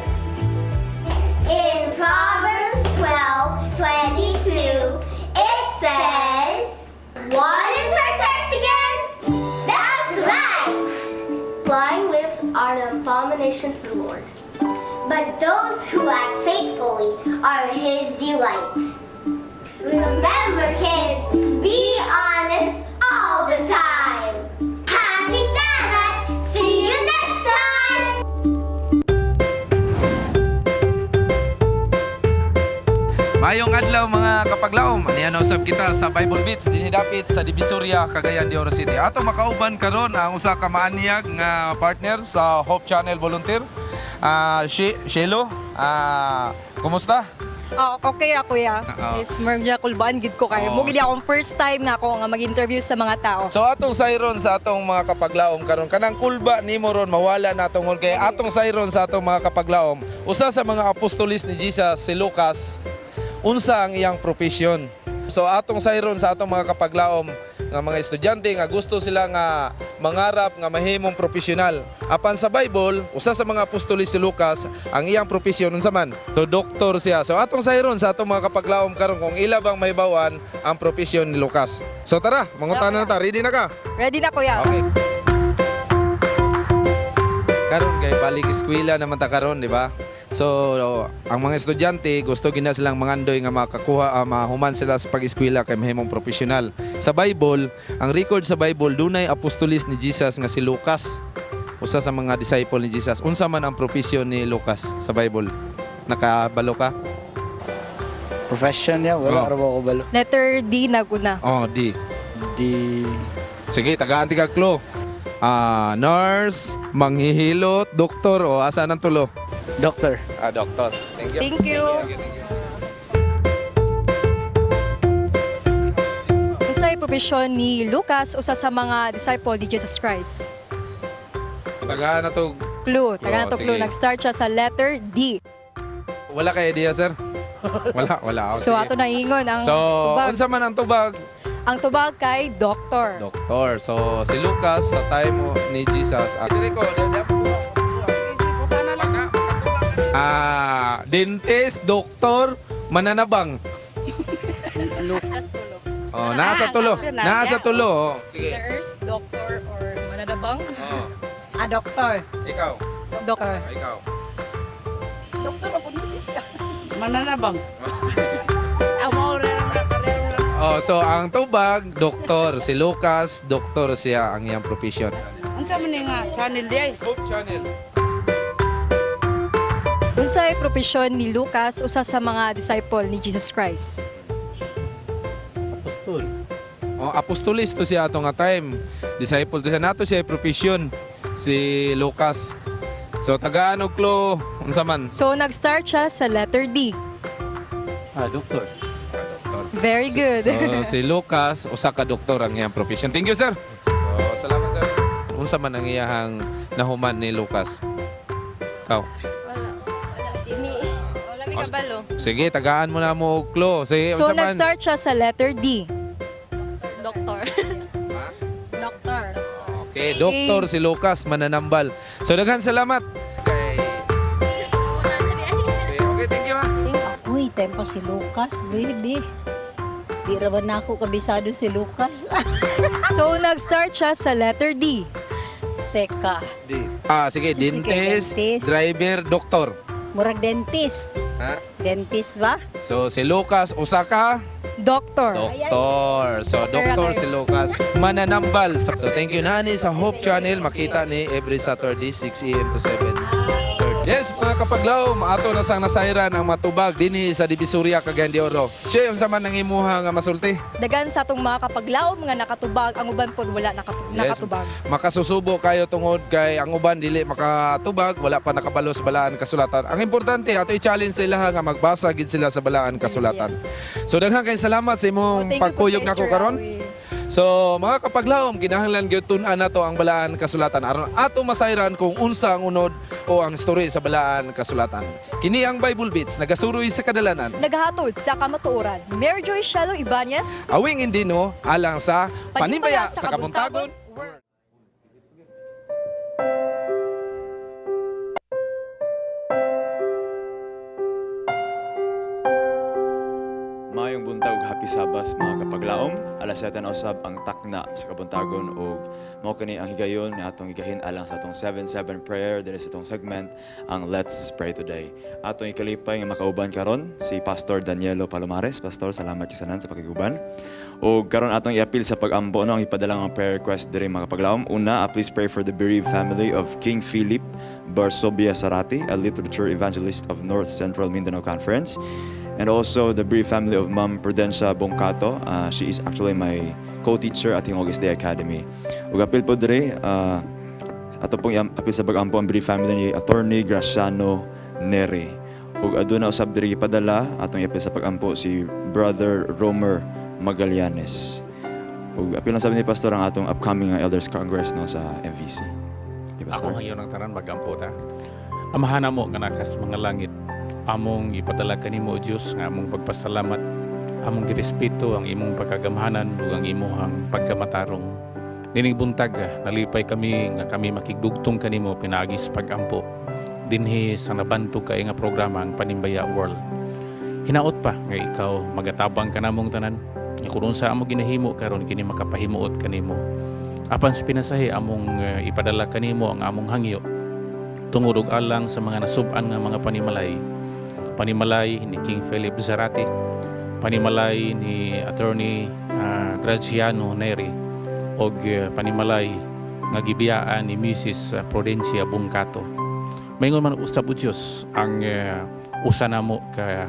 In Proverbs 12:22, it says, what is our text again? That's right! Lying lips are an abomination to the Lord. But those who act faithfully are his delight. Remember, kids, be honest all the time. Happy Sabbath! See you next time! Mayong adlaw mga kapaglaom, aniya na usab kita sa Bible Beats dinhi dapit sa Divisoria, Cagayan de Oro City. Ato makauban karon ang usa ka maanyag nga partner sa Hope Channel Volunteer. Shelo, kumusta? Ah, okay ra, kuya. Oo. Is mernya kulbaan gid ko kayo. Oo. Mo gid akong first time na ako nga mag-interview sa mga tao. So atong sayron sa atong mga kapaglaom karon, kanang kulba nimo ron mawala na tungod kay atong sayron sa atong mga kapaglaom. Usa sa mga apostolis ni Jesus si Lucas, unsa ang iyang profesyon? So atong sayron sa atong mga kapaglaom nga mga estudyante nga gusto sila nga mangarap nga mahimong profesional. Apan sa Bible, usa sa mga apostolis si Lucas, ang iyang profesyon unsa man? So doktor siya. So atong sayron sa atong mga kapaglaom karon kung ila bang mahibaw-an ang profesyon ni Lucas. So tara, mangutana na ta. Ready na ka? Ready na, kuya. Okay. Karon kay balik eskwela naman ta karon, di ba? So, ang mga estudyante gusto gina silang mangandoy nga makakuha mahuman sila sa pag-eskwela kay mahimong profesional. Sa Bible, ang record sa Bible dunay apostolis ni Jesus nga si Lucas. Usa sa mga disciple ni Jesus. Unsa man ang profesyon ni Lucas sa Bible? Nakabalo ka? Profession niya, wala Oh. ra ba ko balo. Letter D na guna. Oh, D. D. Sige, tagaan ti ka clue. Nurse, manghihilot, doktor, o asa nang tulo? Doctor. Ah, doctor. Thank you. Thank you. Unsay profesyon ni Lucas, usa sa mga disciple ni Jesus Christ? Tagaan na to. Clue, taga na to Oh, clue. sige. Nag-start siya sa letter D. Wala kay idea, sir? Wala, wala. Oh, So sige. ato na ingon ang So, tubag. unsa man ang tubag? Ang tubag kay doctor. Doktor. So, si Lucas sa time ni Jesus. Dentist, doktor, mananabang. Lucas tulo. Oh, nasa tulo. Nasa tulo. Oh. Sige. Nurse, doctor, or mananabang? Oh. Ah, doctor. Ikaw. Doctor. Ikaw. Doctor, ako ka. Mananabang. Oh, so ang tubag, doktor. Si Lucas, doktor siya ang iyang profession. Unsa man ni nga channel di ay? Hope Channel. Unsay propesyon ni Lucas, usa sa mga disciple ni Jesus Christ? Apostol. Oh, apostolis to siya ato nga time. Disciple to siya nato siya profession si Lucas. So tagaan og clue unsa man? So nag-start siya sa letter D. Ah, doctor. Very good. So si Lucas usa ka doktor ang iyang profession. Thank you, sir. So salamat, sir. Unsa man ang iyahang nahuman ni Lucas? Ikaw. Wala mi kabalo. Sige, tagaan mo na mo og clue. Sige, So unsa man? nag-start siya sa letter D. Doctor. Doctor. Okay, doktor si Lucas mananambal. So daghan salamat. Kay Si Lucas, baby. Di ra ba na ako kabisado si Lucas? So, nag-start siya sa letter D. Teka, Ah, sige, Sige, dentist, dentist. driver, doktor. Murag dentist. Ha? Dentist ba? So si Lucas Osaka, Doctor. doktor. So doktor si Lucas mananambal. So thank you nani sa Hope Channel, makita ni every Saturday 6 AM to 7:30. Yes, mga kapaglaom, ato na sang nasayran ang matubag dinhi sa Divisoria, Cagayan de Oro. Siya unsa man ang imuha nga masulti? Dagan sa atong mga kapaglaom nga nakatubag, ang uban pod wala nakatubag. Makasusubo kayo tungod kay ang uban dili makatubag, wala pa nakabalo sa balaan kasulatan. Ang importante ato i-challenge sila nga magbasa gid sila sa balaan kasulatan. So daghang kay salamat sa imong Oh, thank you po pagkuyog kay nako Sir karon. Awi. So mga kapaglaom, kinahanglan gyud tun-an nato ang balaan kasulatan aron ato masayran kung unsa ang unod o ang story sa balaan kasulatan. Kini ang Bible Beats, nagasuroy sa kadalanan. Naghahatod sa kamatuoran, Mary Joy Shelo Ibanez, Awing Indino alang sa Panimbaya sa Kabuntagon. Maayong buntag ug happy Sabbath mga kapaglaom. Alas 7 na usab ang takna sa kabuntagon ug mao kini ang higayon nga atong igahin alang sa atong 7-7 prayer dinhi sa atong segment ang Let's Pray Today. Atong ikalipay nga makauban karon si Pastor Danielo Palomares. Pastor, salamat kisanan sa pakiguban. Ug karon atong iapil sa pag-ampo no ang ipadala nga prayer request diri mga kapaglaom. Una, please pray for the bereaved family of King Philip Barsobia Sarati, a literature evangelist of North Central Mindanao Conference. And also the bereaved family of Ma'am Prudencia Bongcato. She is actually my co-teacher at Hingog Day Academy. Ug apil po diri, ato pong apil sa pag-ampo ang bereaved family ni Attorney Graciano Neri. Ug aduna usab diri gipadala atong iapil sa pag-ampo si Brother Romer Magallanes. Ug apil lang sabi ni Pastor ang atong upcoming nga Elders Congress no sa MVC. Di, Pastor? Ako ngayon ang tanan magampo ta. Amahan mo nga nakas mga langit. Among ipadala kanimo o Dios nga among pagpasalamat, among girespeto ang imong pagkagamhanan ug ang imong pagkamatarong. Nining buntag, nalipay kami nga kami makigdugtong kanimo pinaagi sa pagampo dinhi sa nabantog kay nga programa ang Panimbaya World. Hinaot pa nga ikaw magatabang kanamong tanan nga kun unsa amo ginahimo karon kini makapahimuot kanimo. Apan sa pinasahi among ipadala kanimo ang among hangyo tungod og alang sa mga nasub-an nga mga panimalay. Panimalay ni King Philip Zarate, panimalay ni Attorney Graziano Neri og panimalay nga gibiyaan ni Mrs. Prudencia Bungkato. Maingon man usab o Dios ang usa namo ka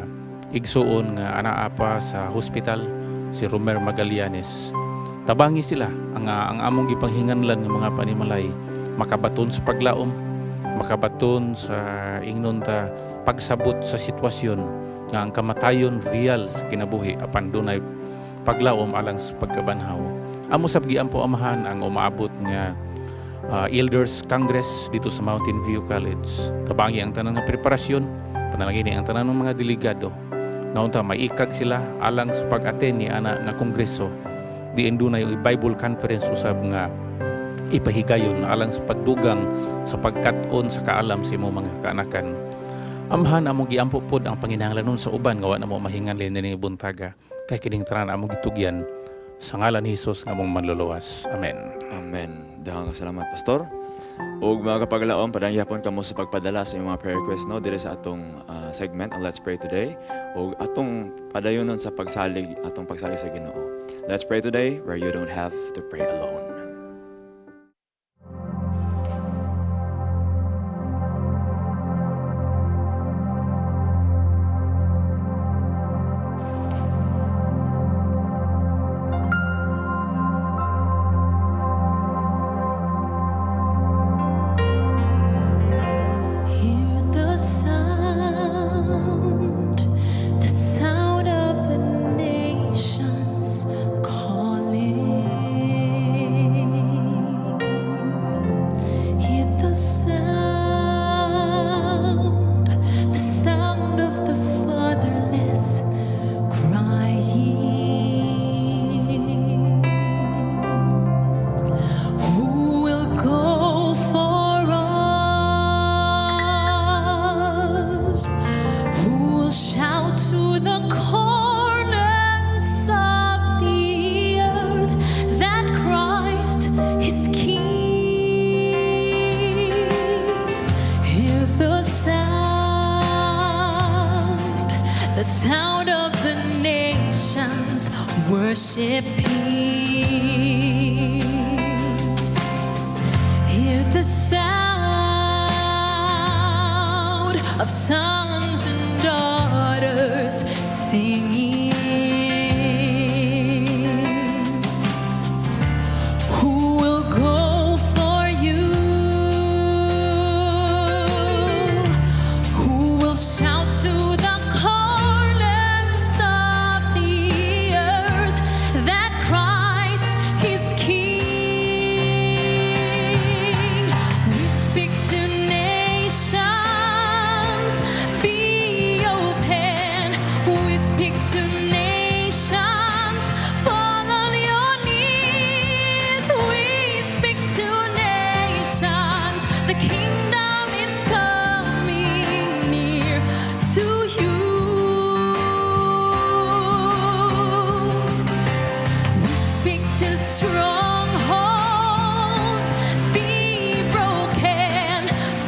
igsuon nga anaa pa sa hospital, si Romer Magallanes. Tabangi sila ang among gipanghinganlan nga mga panimalay makabaton sa paglaom, makabaton sa ingnon ta pagsabot sa sitwasyon nga ang kamatayon real sa kinabuhi apan dunay paglaom alang sa pagkabanhaw. Amo sab giampo, Amahan, ang umaabot nga Elders Congress dito sa Mountain View College. Tabangi ang tanan nga preparasyon, panalangini ang tanan ng mga delegado. Nga unta maikag sila alang sa pag-attend ni ana nga kongreso. Diin dunay Bible conference usab nga ipahigayon alang sa pagdugang sa pagkat-on sa kaalam sa imong mga kaanakan. Amahan, among giampo pod ang panginahanglanon sa uban nga wa namo mahinganli nining buntaga. Kay kining tanan among gitugyan sa ngalan ni Hesus nga among manluluwas. Amen. Amen. Daghang salamat, Pastor. Ug mga kapaglaom, padayon gyapon kamo sa pagpadala sa inyong mga prayer request no dire sa atong segment ang Let's Pray Today ug atong padayonon sa pagsalig atong pagsalig sa Ginoo. Let's pray today where you don't have to pray alone. Hear the sound of the nations calling. Worshiping. Hear the sound of sons and daughters singing. Who will go for you? Who will shout to the corners of the earth that Christ is King? We speak to nations, be open. We speak to nations, fall on your knees. We speak to nations, the kingdom is coming near to you. We speak to strongholds, be broken.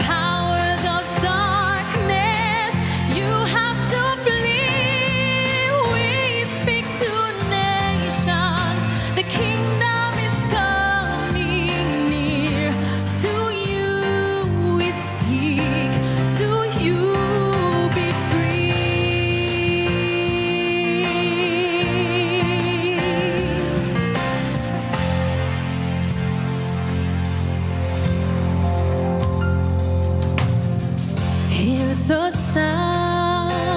Powers of darkness, you have to flee. We speak to nations, the kingdom is coming near. To you we speak, to you be free. Hear the sound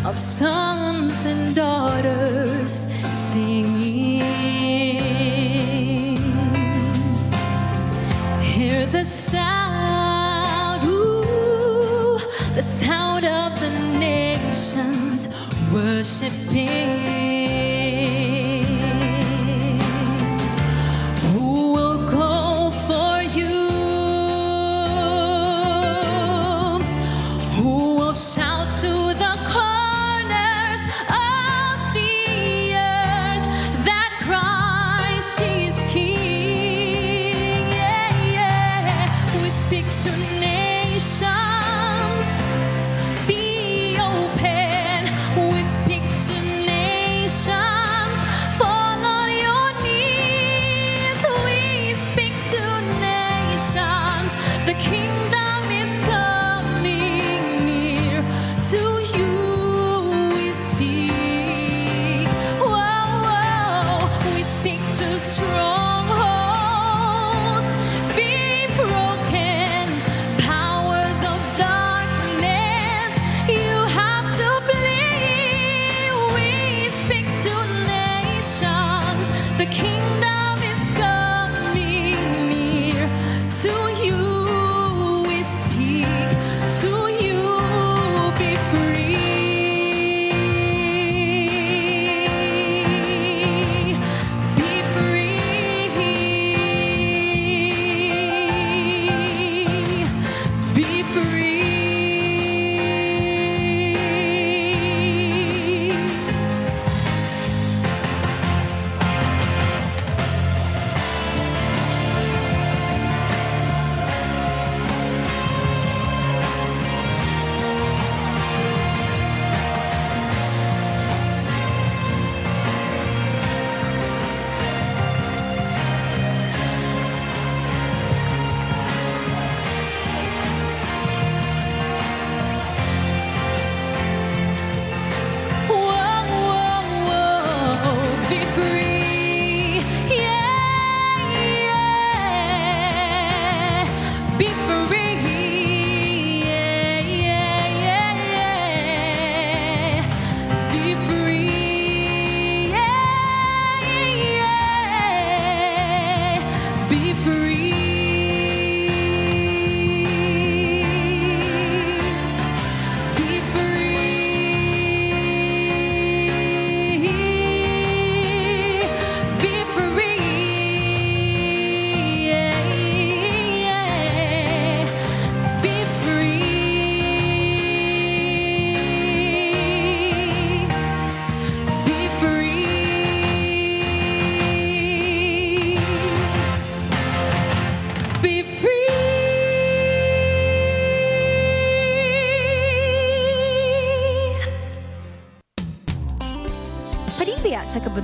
of sons and daughters singing. Hear the sound, ooh, the sound of the nations worshiping. Who will go for you? Who will shout to the corners of the earth that Christ is King? Yeah. We speak to nations, be open. We speak to nations, fall on your knees. We speak to nations, the kingdom is coming near. To you we speak. Whoa, whoa. We speak to strongholds, be broken. Powers of darkness, you have to flee. We speak to nations, the kingdom is coming near. To you we speak, to you be free. Be free. Be free. Whoa, whoa, whoa, be free. Yeah. Be free. Yeah. Be free. Yeah. Be free. Be free. Be free. Yeah.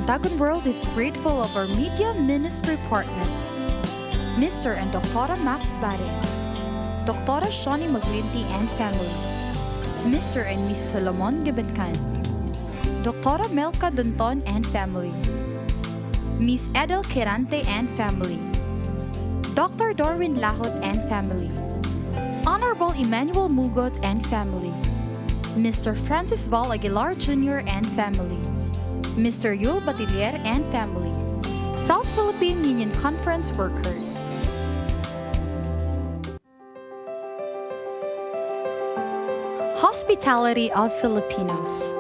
Kabuntagon World is grateful of our media ministry partners, Mr. and Dr. Max Barin, Dr. Shawnee Maglinti and family, Mr. and Mrs. Solomon Gibenkan, Dr. Melka Dunton and family, Miss Edel Quirante and family, Dr. Dorwin Lahot and family, Honorable Emmanuel Mugot and family, Mr. Francis Val Aguilar Jr. and family, Mr. Yul Batilier and family, South Philippine Union Conference workers. Hospitality of Filipinos.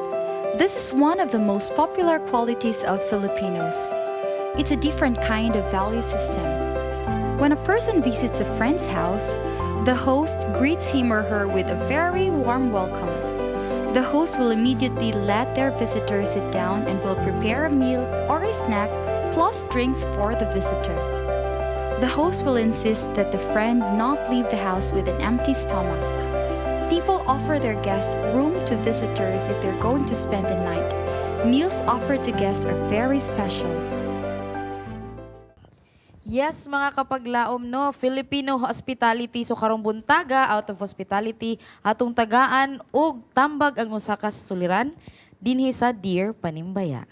This is one of the most popular qualities of Filipinos. It's a different kind of value system. When a person visits a friend's house, the host greets him or her with a very warm welcome. The host will immediately let their visitor sit down and will prepare a meal or a snack plus drinks for the visitor. The host will insist that the friend not leave the house with an empty stomach. People offer their guests room to visitors if they're going to spend the night. Meals offered to guests are very special. Yes, mga kapaglaom no, Filipino hospitality so karong buntaga out of hospitality atong tagaan og tambag ang usa ka suliran dinhi sa Dear Panimbaya.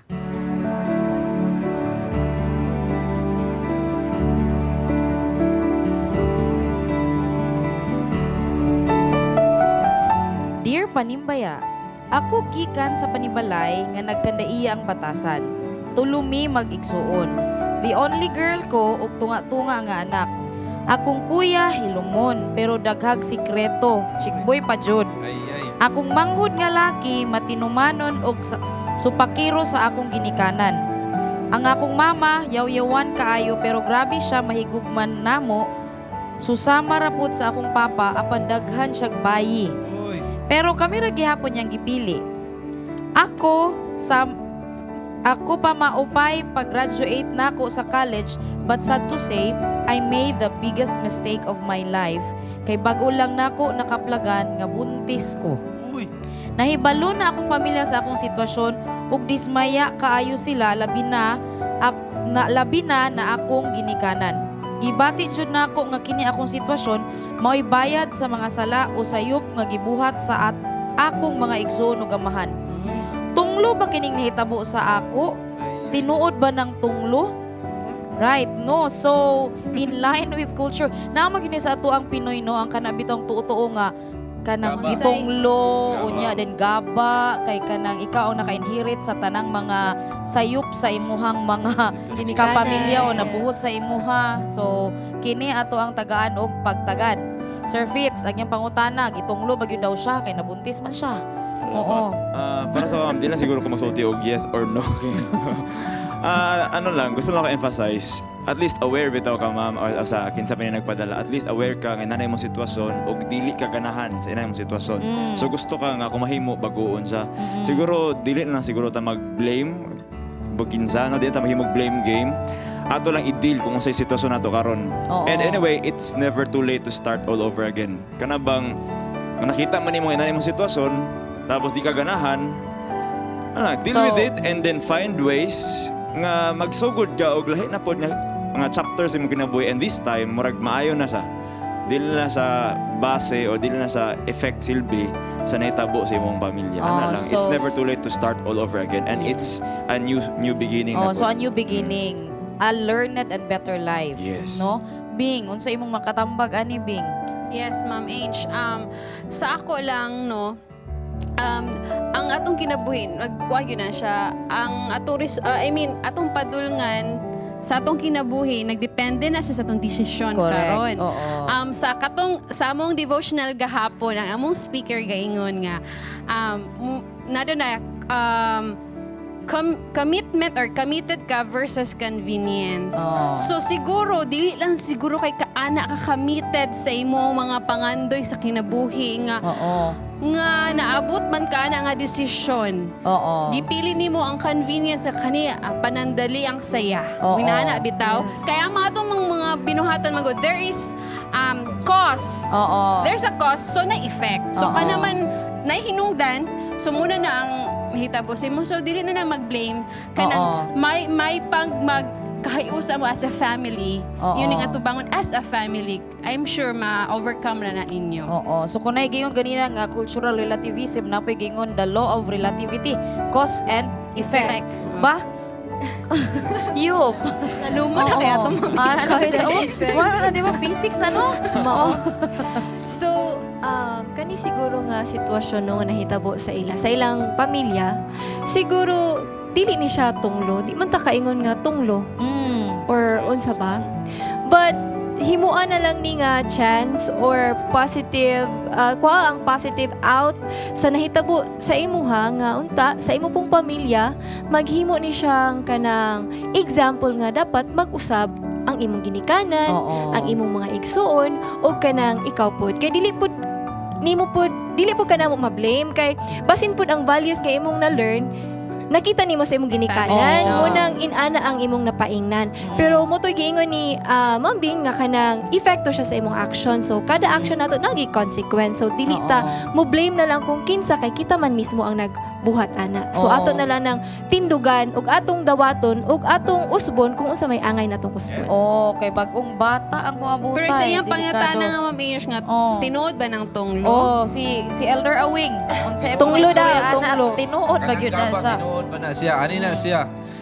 Dear Panimbaya, ako gikan sa panibalay nga nagkandaiya ang batasan. Tulumi mag-igsuon. The only girl ko og tunga-tunga nga anak. Akong kuya hilumon pero daghag sikreto, chikboy pa jud. Akong manghud nga laki matinumanon og supakiro sa akong ginikanan. Ang akong mama yaw-yawan kaayo pero grabe siya mahigugman namo. Susama ra pud sa akong papa apan daghan siyag bayi. Pero kami ra gihapon niyang gipili. Ako sa ako pa maupay pag-graduate nako sa college, but sad to say, I made the biggest mistake of my life kay bag-o lang nako nakaplagan nga buntis ko. Nahibalo na akong pamilya sa akong sitwasyon ug dismaya kaayo sila labi na na akong ginikanan. Gibati jud nako nga kini akong sitwasyon mao'y bayad sa mga sala o sayop nga gibuhat sa akong mga igsoon ug amahan. Tunglo ba kining nahitabo sa ako? Tinuod ba ng tunglo? Right, no. So, in line with culture, naa man gyud ni sa ato ang Pinoy no, ang kana bitong tuo-tuo nga kanang Gaba. gitunglo Gaba. unya then gaba kay kanang ikaw ang naka-inherit sa tanang mga sayop sa imuhang mga kapamilya o nabuhot sa imuha. So, kini ato ang tagaan og pagtagad. Sir Fitz, ang iyang pangutana, gitunglo ba gyud daw siya kay nabuntis man siya. Oo. Para sa ma'am, di lang siguro ko magsulti og yes or no. Ano lang, gusto lang ko emphasize, at least aware bitaw ka ma'am or sa kinsa pa ni nagpadala, at least aware ka nga inanay mong sitwasyon og dili ka ganahan sa inanay mong sitwasyon. So gusto ka nga kung mahimo baguon siya. Siguro dili na lang siguro ta mag-blame kinsa no, dili ta mahimog blame game. Ato lang i-deal kung unsay sitwasyon nato karon. Oo. And anyway, it's never too late to start all over again. Kana bang kung nakita man nimo inanay mong sitwasyon tapos di ka ganahan, ano, deal with it and then find ways nga magsugod ka og lahi na pod nga mga chapters imong kinabuhi and this time murag maayo na sa dili na sa base o dili na sa effect silbi sa nahitabo sa imong pamilya. Oh, Ana lang. It's never too late to start all over again and it's a new beginning Oh, na so pod. a new beginning, a learned and better life. Yes. No? Bing, unsa imong makatambag ani Bing? Yes, Ma'am Ange. Sa ako lang, no, ang atong kinabuhi, nagkuha yun na siya, ang atong, I mean, atong padulngan sa atong kinabuhi, nagdepende na siya sa atong desisyon karon. Oo. Sa katong sa among devotional gahapon, ang among speaker gaingon nga nado na commitment or committed ka versus convenience. Oo. So siguro dili lang siguro kay kaana ka committed sa imong mga pangandoy sa kinabuhi nga Oo. nga naabot man ka ana nga desisyon. Oo. Gipili nimo ang convenience sa kaniya, ang panandali ang saya. Oo. Minana bitaw. Kaya ang mga itong mga binuhatan magod, there is cause. Oo. There's a cause, so na effect. So Oo. kanaman nahinungdan, so muna na ang nahitabo sa imo. So dili na na mag-blame kanang may pang mag kahiusa mo as a family. Yun nga tubangon as a family. I'm sure ma-overcome na na ninyo. Oo. So kung giingon ganina nga cultural relativism na po'y giingon the law of relativity, cause and effect. Ba? Yup. Nalumo na kaya itong mga Ah, ano Cause siya? and Oh, effect. wala na, di ba? Physics na, no? Mao. So, kani siguro nga sitwasyon no nga nahitabo sa ila, sa ilang pamilya, siguro dili ni siya tunglo. Di man ta kaingon nga tunglo. Or unsa ba? But himuan na lang ni nga chance or positive kuha ang positive out sa nahitabo sa imuha nga unta sa imo pong pamilya maghimo ni siyang kanang example nga dapat mag-usab ang imong ginikanan, ang imong mga igsuon o kanang ikaw pod kay dili pod nimo pod dili pod ka namo ma-blame kay basin pod ang values nga imong na-learn nakita nimo sa imong ginikanan, mo nang inana ang imong napaingnan. Pero mo to'y giingon ni Ma'am Bing nga kanang epekto siya sa imong action. So kada action nato nagi consequence. So dili ta mo blame na lang kung kinsa kay kita man mismo ang nagbuhat ana. So ato na lang ng tindugan ug atong dawaton ug atong usbon kung unsa may angay natong usbon. Oh, kay bagong bata ang moabutay. Pero sa iyang delikado. pangutana nga Ma'am Ish nga tinuod ba ng tunglo? Oh, si si Elder Awing. Unsa imong Tunglo daw, istorya, ana? tunglo. Tinuod ba gyud na Kanang gaba, siya? tinuod ba na siya? Ani na siya?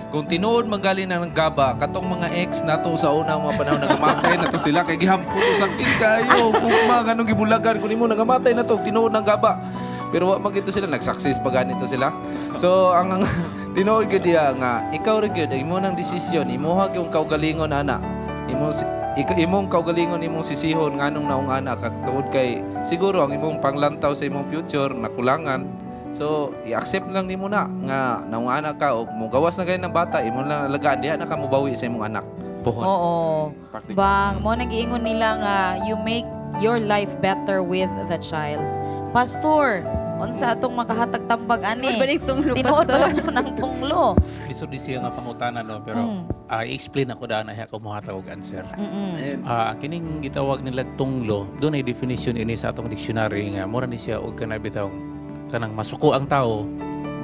Kung tinuod manggali na ng gaba, katong mga ex nato sa unang mga panahon nagamatay na to sila kay gihampon to sakit kayo. Kung mga ganong gibulagan kun nimo nagamatay na to tinuod ng gaba. Pero wa man gito sila nag-success pa ganito sila. So ang tinuod gyud diya nga ikaw ra gyud imo nang desisyon, imuha gyud kaugalingon ana. Imong kaugalingon imong sisihon nganong naong ana ka tungod kay siguro ang imong panglantaw sa imong future nakulangan. So, i-accept lang nimo na nga naungana ka o mugawas na kayo ng bata, imo lang alagaan diha na ka mobawi sa imong anak. Pohon. Oo. Practical. Bang, mo nagiingon nila nga you make your life better with the child. Pastor, unsa atong makahatag tambag ani? Tinuod ba ning tunglo, Tinuod Pastor? ba ng tunglo? Lisod di siya nga pangutana no, pero i-explain ako daan na ako mohatag og answer. Kining gitawag nila tunglo, doon ay definition ini sa atong dictionary nga mura ni siya og kanang bitaw kanang masuko ang tao,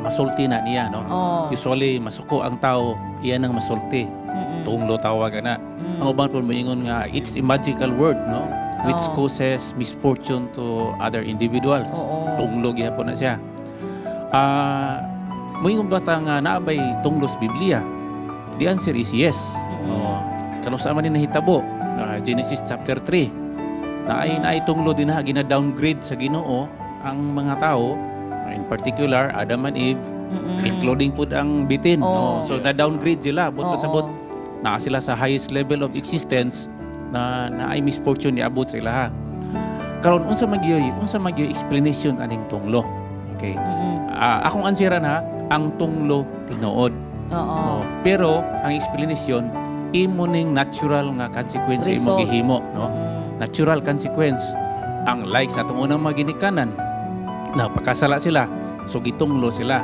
masulti na niya no. Usually masuko ang tao, iyan ang masulti. Tunglo tawag ana. Ang uban po moingon nga it's a magical word no, which causes misfortune to other individuals. Tunglo gihapon na siya. Moingon ba ta nga naa bay tunglo sa Biblia? The answer is yes. Oh, kanusa man ni nahitabo? Genesis chapter 3. Naay tunglo din na gina-downgrade sa Ginoo ang mga tao, in particular Adam and Eve, including pud ang bitin. No? So na-downgrade sila, but pasabot naa sila sa highest level of existence na naay misfortune niabot sa ilaha. Karon unsa man gyud explanation aning tunglo? Okay. Akong ansiran ha, ang tunglo tinuod. Oh, pero ang explanation imo ning natural nga consequence imong Result. gihimo, no? Natural consequence. Ang like sa atong unang mga ginikanan, napakasala sila, so gitunglo sila.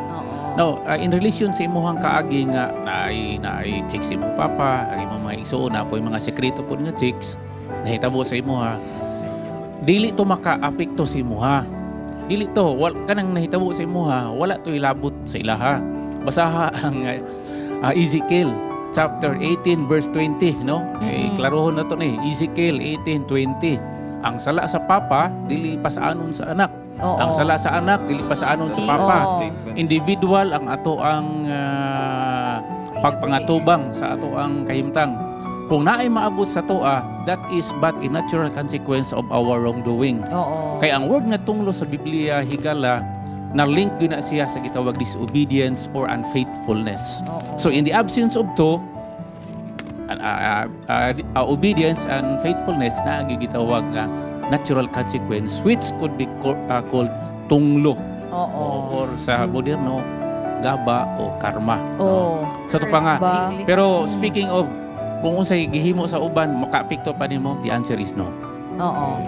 Now, in relation sa imuhang kaagi nga naay naay chicks imong papa, ang imong mga igsuon na po'y mga sekreto po nga chicks, nahitabo sa imuha, dili to maka-apekto sa imuha. Dili to, kanang nahitabo sa imuha, wala to ilabot sa ilaha. Basaha ang Ezekiel chapter 18 verse 20, no? Eh, klarohon na to ni Ezekiel 18:20. Ang sala sa papa dili pasaanon sa anak. Ang sala sa anak dili pasaanon sa papa. Individual ang ato ang pagpangatubang sa ato ang kahimtang. Kung naay maabot sa toa, that is but a natural consequence of our wrongdoing. Kay ang word nga tunglo sa Biblia higala na link gyud na siya sa gitawag disobedience or unfaithfulness. So in the absence of to obedience and faithfulness na ang gitawag nga natural consequence which could be called tunglo or sa moderno gaba o karma, no? Sa to pa nga. Ba? Pero speaking of kung unsay gihimo sa uban makaapekto pa nimo, the answer is no. Oo.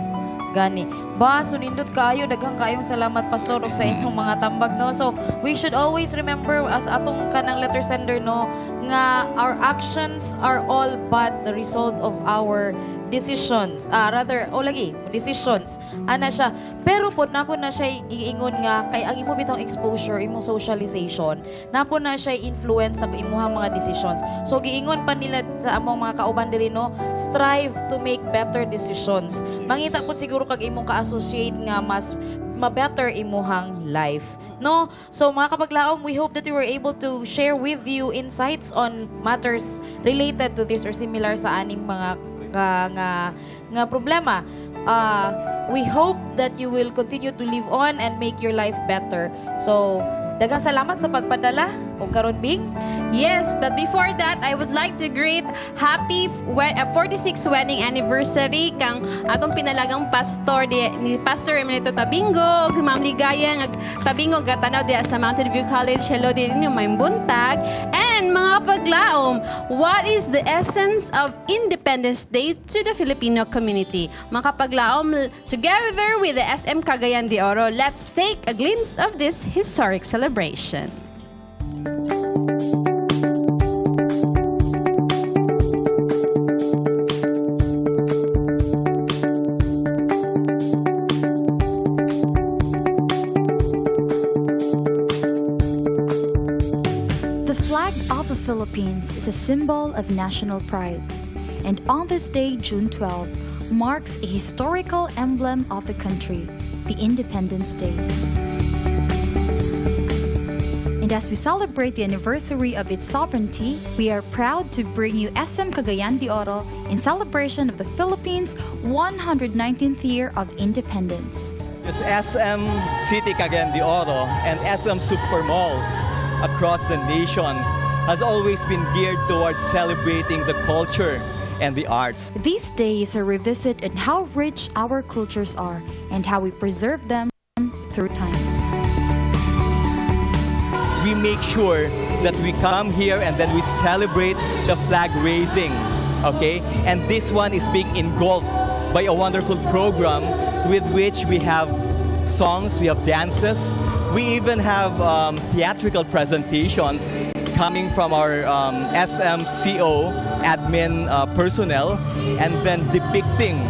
Gani. Ba, so nindot kaayo, daghang kaayong salamat, Pastor, og sa inyong mga tambag, no. So, we should always remember as atong kanang letter sender, no, nga our actions are all but the result of our decisions. Ah, rather, o lagi, decisions. Ana siya. Pero po na siya giingon nga kay ang imo bitong exposure, imong socialization, napo na siya influence sa imuhang mga decisions. So giingon pa nila sa among mga kauban diri, no, strive to make better decisions. Mangita po siguro kag imong ka-associate nga mas ma-better imuhang life. No? So mga kapaglaom, we hope that we were able to share with you insights on matters related to this or similar sa aning mga nga problema. We hope that you will continue to live on and make your life better. So, daghang salamat sa pagpadala ug karon, Bing. Yes, but before that, I would like to greet happy 46th wedding anniversary kang atong pinalagang pastor ni Pastor Emilito Tabingo ug Ma'am Ligaya nga Tabingo, gatanaw diya sa Mountain View College. Hello din ninyo, may buntag. And mga paglaom, what is the essence of Independence Day to the Filipino community? Mga kapaglaom, together with the SM Cagayan de Oro, let's take a glimpse of this historic celebration. The flag of the Philippines is a symbol of national pride. And on this day, June 12, marks a historical emblem of the country, the Independence Day. And as we celebrate the anniversary of its sovereignty, we are proud to bring you SM Cagayan de Oro in celebration of the Philippines' 119th year of independence. Yes, SM City Cagayan de Oro and SM Super Malls across the nation has always been geared towards celebrating the culture and the arts. This day is a revisit on how rich our cultures are and how we preserve them through times. We make sure that we come here and then we celebrate the flag raising, okay? And this one is being engulfed by a wonderful program with which we have songs, we have dances, we even have theatrical presentations coming from our SMCO admin personnel and then depicting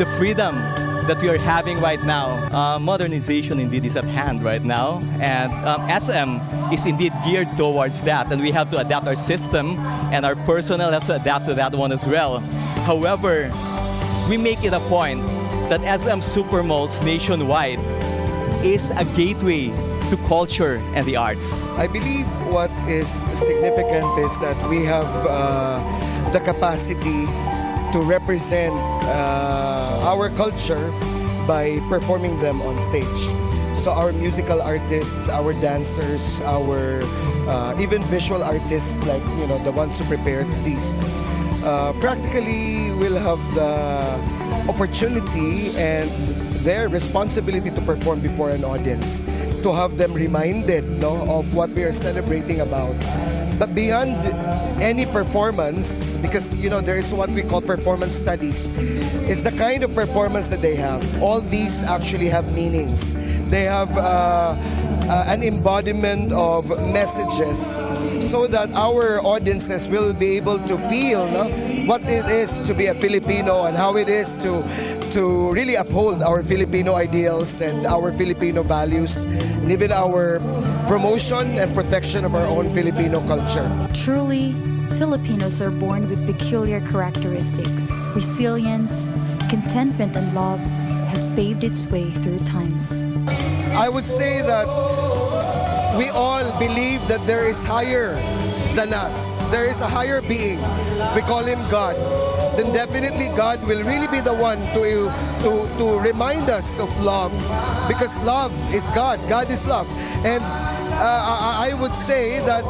the freedom that we are having right now. Modernization indeed is at hand right now, and SM is indeed geared towards that, and we have to adapt our system, and our personnel has to adapt to that one as well. However, we make it a point that SM Supermalls nationwide is a gateway to culture and the arts. I believe what is significant is that we have the capacity to represent our culture by performing them on stage. So our musical artists, our dancers, our even visual artists, like the ones who prepared these, practically will have the opportunity and their responsibility to perform before an audience, to have them reminded, no, of what we are celebrating about. But beyond any performance, because there is what we call performance studies, is the kind of performance that they have. All these actually have meanings. They have an embodiment of messages so that our audiences will be able to feel, no, what it is to be a Filipino and how it is to really uphold our Filipino ideals and our Filipino values and even our promotion and protection of our own Filipino culture. Truly, Filipinos are born with peculiar characteristics. Resilience, contentment, and love have paved its way through times. I would say that we all believe that there is higher than us. There is a higher being. We call him God. Then definitely God will really be the one to remind us of love because love is God. God is love. And I would say that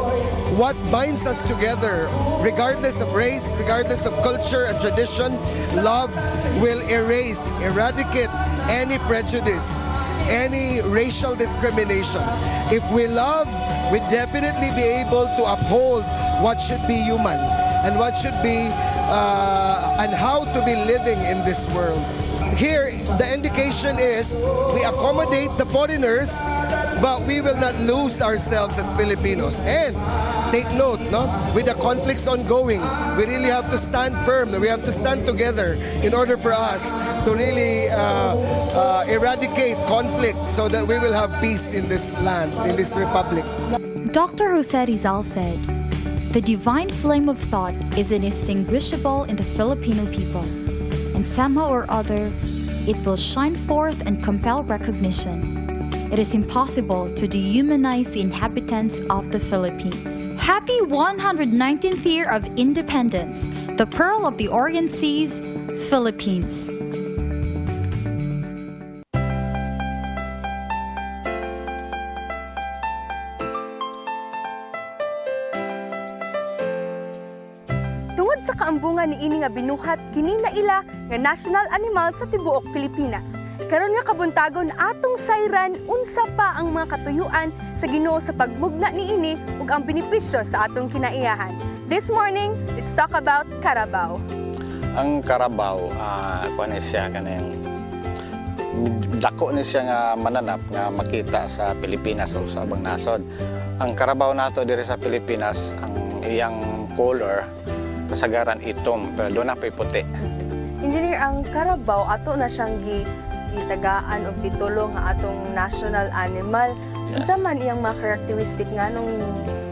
what binds us together, regardless of race, regardless of culture and tradition, love will erase, eradicate any prejudice, any racial discrimination. If we love, we definitely be able to uphold what should be human and what should be and how to be living in this world. Here, the indication is we accommodate the foreigners, but we will not lose ourselves as Filipinos. And take note, no, with the conflicts ongoing, we really have to stand firm. We have to stand together in order for us to really eradicate conflict so that we will have peace in this land, in this republic. Dr. Jose Rizal said, "The divine flame of thought is inextinguishable in the Filipino people, and somehow or other, it will shine forth and compel recognition. It is impossible to dehumanize the inhabitants of the Philippines." Happy 119th year of independence, the pearl of the Orient Seas, Philippines. Tungod sa kaambungan niini nga binuhat, kini naila nga national animal sa tibuok Pilipinas. Karon nga kabuntagon, atong sayran unsa pa ang mga katuyuan sa Ginoo sa pagmugna niini ug ang benepisyo sa atong kinaiyahan. This morning, let's talk about Carabao. Ang karabaw, kuan ni siya, kaning dako ni siya nga mananap nga makita sa Pilipinas o sa ubang nasod. Ang karabaw nato diri sa Pilipinas, ang iyang color kasagaran itom pero duna pay puti. Engineer, ang Carabao ato na siyang gitagaan og titulo nga atong national animal. Unsa man iyang mga characteristic nga nung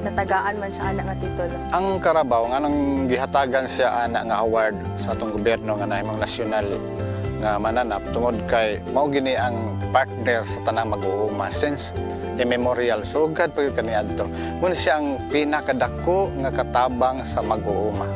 natagaan man siya ana nga titulo? Ang karabaw, nganong gihatagan siya ana nga award sa atong gobyerno nga nahimong nasyonal nga mananap, tungod kay mao gini ang partner sa tanang mag-uuma since immemorial. Sugad pa gyud kaniadto. Mao ni siya ang pinakadako nga katabang sa mag-uuma.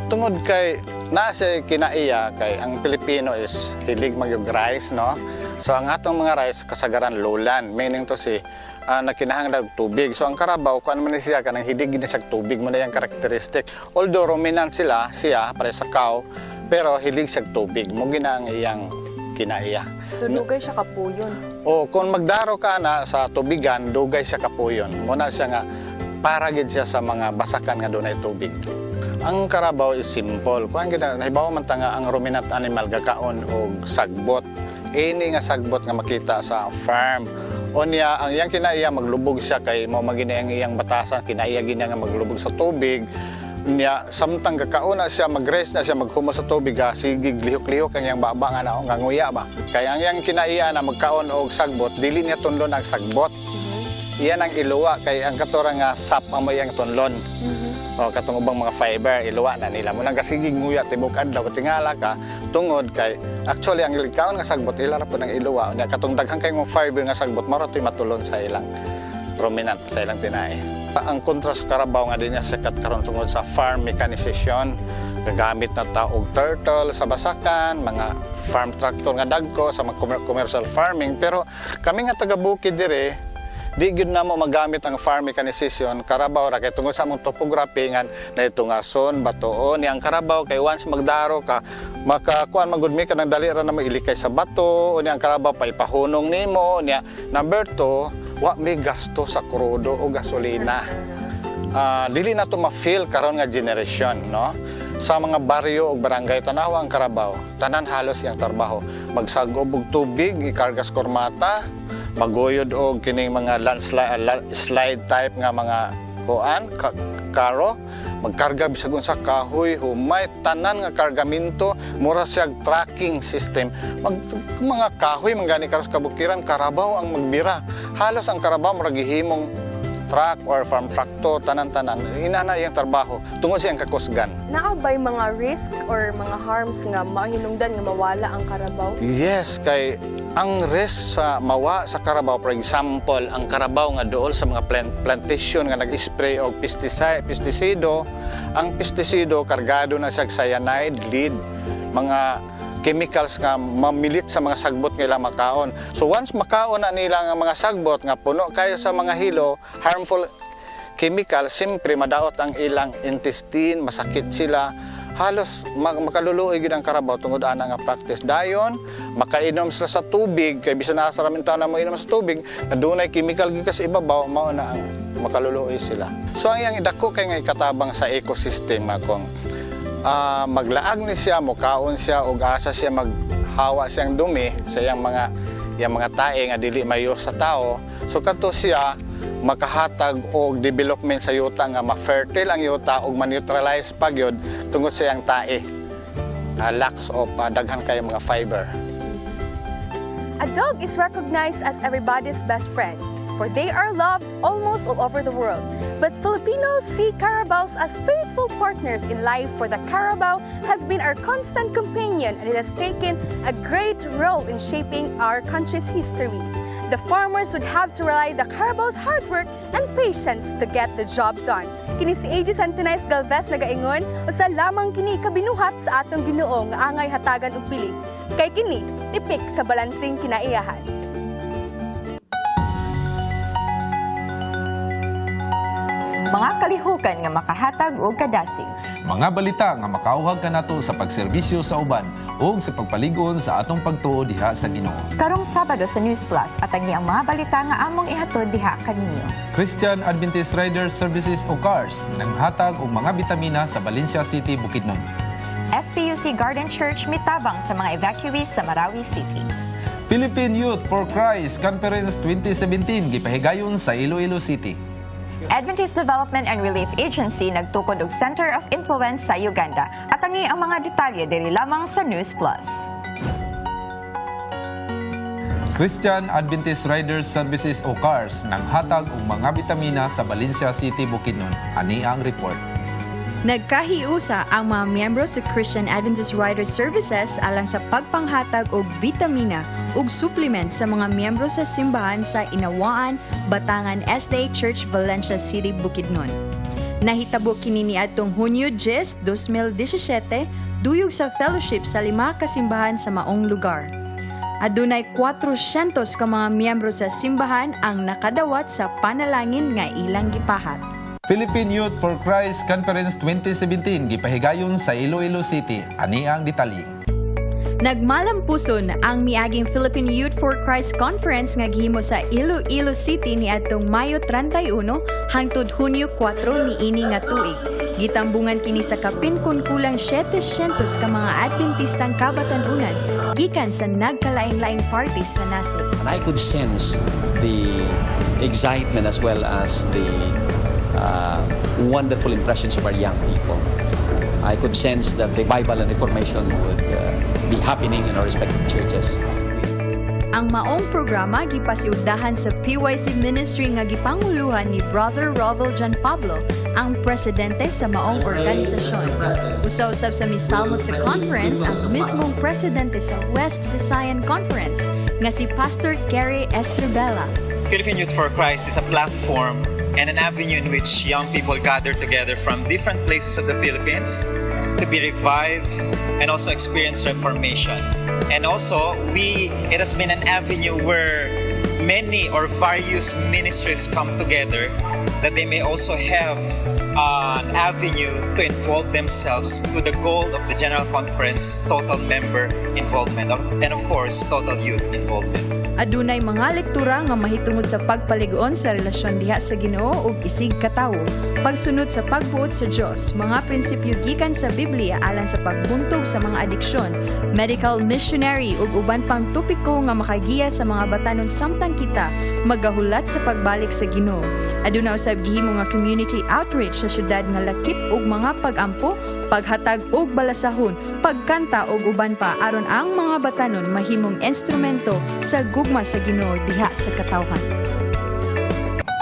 Tungod kay naa siya kinaiya, kay ang Pilipino is hilig mag rice, no? So ang atong mga rice kasagaran lowland, meaning to say nakinahanglan og tubig. So ang karabaw, kuan man ni siya, kanang hilig gini sa tubig mo na yung characteristic. Although ruminant sila siya pare sa cow, pero hilig sa tubig mo gina ang iyang kinaiya. So dugay siya kapuyon. O kung magdaro ka na sa tubigan, dugay siya kapuyon. Muna siya nga para gid siya sa mga basakan nga dunay tubig. Ang karabaw is simple. Kuan gid na, nahibaw man ta nga ang ruminant animal gakaon og sagbot. Ini nga sagbot nga makita sa farm. Unya ang iyang kinaiya maglubog siya kay mao magini ang iyang batasan, kinaiya gina nga maglubog sa tubig. Niya samtang gakaon na siya, mag-rest na siya, maghumo sa tubig, sige lihok-lihok ang iyang baba nga na nga nguya ba. Kay ang iyang kinaiya na magkaon og sagbot, dili niya tunlon ang sagbot. Iyan ang iluwa kay ang katura nga sap ang iyang tunlon. O katong ubang mga fiber iluwa na nila. Munang kasigig nguya tibok adlaw, tingala ka tungod kay actually ang gikaon nga sagbot ila ra pud ang iluwa. Unya katong daghan kay mong fiber nga sagbot mao ra to'y matulon sa ilang ruminant, sa ilang tinai. Ang kontra sa karabaw nga di niya sikat karon tungod sa farm mechanization. Gagamit na ta og turtle sa basakan, mga farm tractor nga dagko sa mga commercial farming, pero kami nga taga bukid dire di gyud namo magamit ang farm mechanization. Karabaw ra kay tungod sa among topography nga naitungason batoon ni ang karabaw, kay once magdaro ka makakuan magud mi kanang dali ra na mailikay sa bato. Unya ang karabaw pa ipahunong nimo. Unya number 2, wa may gasto sa krudo o gasolina. Dili na to ma-feel karon nga generation, no? Sa mga baryo ug barangay, tanawa ang karabaw, tanan halos iyang trabaho magsagob og tubig, ikarga sa kormata, maguyod og kining mga landslide, slide type nga mga kuan karo, magkarga bisag unsa kahoy, humay, tanan nga kargaminto, mura siya tracking system. Mga kahoy man gani karos kabukiran, karabaw ang magbira. Halos ang karabaw murag gihimong truck or farm tractor, tanan-tanan. Inana iyang trabaho tungod siyang kakusgan. Naa bay mga risk or mga harms nga mahinungdan nga mawala ang karabaw? Yes, kay ang risk sa mawa sa karabaw, for example, ang karabaw nga duol sa mga plantation nga nag-spray og pesticide, pestisido, ang pestisido kargado na siya cyanide, lead, mga chemicals nga mamilit sa mga sagbot nga ilang makaon. So once makaon na nila ang mga sagbot nga puno kayo sa mga hilo, harmful chemical, siyempre madaot ang ilang intestine, masakit sila. Halos makaluluoy gyud ang karabaw tungod ana nga practice. Dayon, makainom sila sa tubig, kay bisan asa ra na mo inom sa tubig, nga dunay chemical gikan sa ibabaw, mao na ang makaluluoy sila. So ang iyang idako kay nga ikatabang sa ecosystem nga kung maglaag ni siya, mukaon siya, ug asa siya mag Hawa siyang dumi sa iyang mga tae nga dili mayo sa tao. So kadto siya makahatag og development sa yuta nga ma-fertile ang yuta ug ma-neutralize pa gyud tungod sa iyang tae. Lacks of daghan kayo mga fiber. A dog is recognized as everybody's best friend, for they are loved almost all over the world. But Filipinos see carabaos as faithful partners in life, for the carabao has been our constant companion and it has taken a great role in shaping our country's history. The farmers would have to rely the carabao's hard work and patience to get the job done. Kini si AJ Santinais Galvez nagaingon, usa lamang kini kabinuhat sa atong Ginoo nga angay hatagan og bili. Kay kini tipik sa balansing kinaiyahan. Mga kalihukan nga makahatag og kadasig. Mga balita nga makauhag kanato sa pagserbisyo sa uban ug sa pagpalig-on sa atong pagtuo diha sa Ginoo. Karong Sabado sa News Plus, atagi ang mga balita nga among ihatod diha kaninyo. Christian Adventist Rider Services o CARS nanghatag og mga bitamina sa Valencia City, Bukidnon. SPUC Garden Church mitabang sa mga evacuees sa Marawi City. Philippine Youth for Christ Conference 2017 gipahigayon sa Iloilo City. Adventist Development and Relief Agency nagtukod og Center of Influence sa Uganda. Atangi ang mga detalye diri lamang sa News Plus. Christian Adventist Riders Services o CARS nanghatag og mga bitamina sa Valencia City, Bukidnon. Ani ang report. Nagkahiusa ang mga miyembro sa Christian Adventist Rider Services alang sa pagpanghatag og bitamina ug supplement sa mga miyembro sa simbahan sa Inawaan, Batangan SDA Church, Valencia City, Bukidnon. Nahitabo kini niadtong Hunyo 10, 2017 duyog sa fellowship sa lima ka simbahan sa maong lugar. Adunay 400 ka mga miyembro sa simbahan ang nakadawat sa panalangin nga ilang gipahat. Philippine Youth for Christ Conference 2017 gipahigayon sa Iloilo City. Ani ang detalye. Nagmalampuson ang miaging Philippine Youth for Christ Conference nga gihimo sa Iloilo City niadtong Mayo 31 hangtod Hunyo 4 niini nga tuig. Gitambungan kini sa kapin kun kulang 700 ka mga Adventistang kabatan-unan gikan sa nagkalain-laing parties sa nasod. And I could sense the excitement as well as the wonderful impressions of our young people. I could sense that revival and reformation would be happening in our respective churches. Ang maong programa gipasiugdahan sa PYC Ministry nga gipanguluhan ni Brother Rovel John Pablo, ang presidente sa maong organisasyon. Usa-usab sa misalmot sa conference ang mismong presidente sa West Visayan Conference nga si Pastor Kerry Estrebella. Philippine Youth for Christ is a platform and an avenue in which young people gather together from different places of the Philippines to be revived and also experience reformation. And also, we it has been an avenue where many or various ministries come together that they may also have an avenue to involve themselves to the goal of the General Conference, total member involvement, and of course, total youth involvement. Adunay mga lektura nga mahitungod sa pagpaligoon sa relasyon diha sa Ginoo ug isig katawo, pagsunod sa pagbuot sa Dios, mga prinsipyo gikan sa Biblia alang sa pagbuntog sa mga adiksyon, medical missionary ug uban pang topiko nga makagiya sa mga batanon samtang kita magahulat sa pagbalik sa Ginoo. Aduna usab gihimo nga community outreach sa syudad nga lakip og mga pag-ampo, paghatag og balasahon, pagkanta ug uban pa aron ang mga batanon mahimong instrumento sa gugma sa Ginoo diha sa katawhan.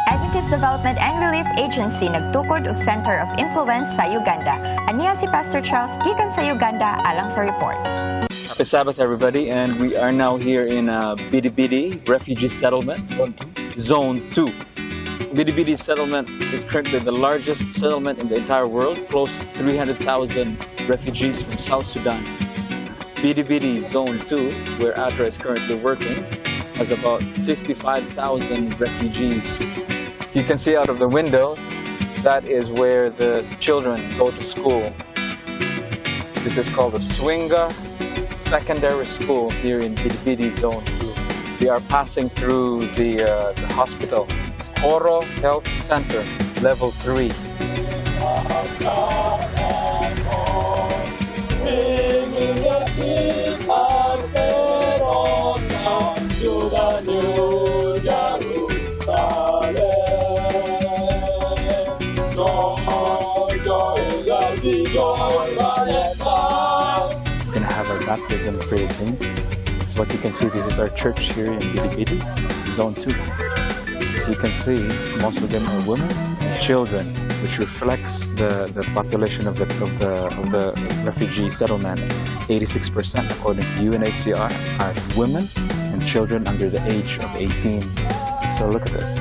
Adventist Development and Relief Agency nagtukod og Center of Influence sa Uganda. Aniya si Pastor Charles gikan sa Uganda alang sa report. Happy Sabbath, everybody, and we are now here in Bidi Bidi Refugee Settlement, Zone 2. Bidi Bidi Settlement is currently the largest settlement in the entire world, close to 300,000 refugees from South Sudan. Bidi Bidi Zone 2, where ADRA is currently working, has about 55,000 refugees. You can see out of the window, that is where the children go to school. This is called the Swinga Secondary School here in Bidi Bidi Zone 2. We are passing through the hospital, Koro Health Center, Level 3. We're gonna have our baptism pretty soon. So what you can see, this is our church here in Bidibidi, Zone 2. So you can see most of them are women and children, which reflects the population of the refugee settlement. 86%, according to UNHCR, are women and children under the age of 18. So look at this.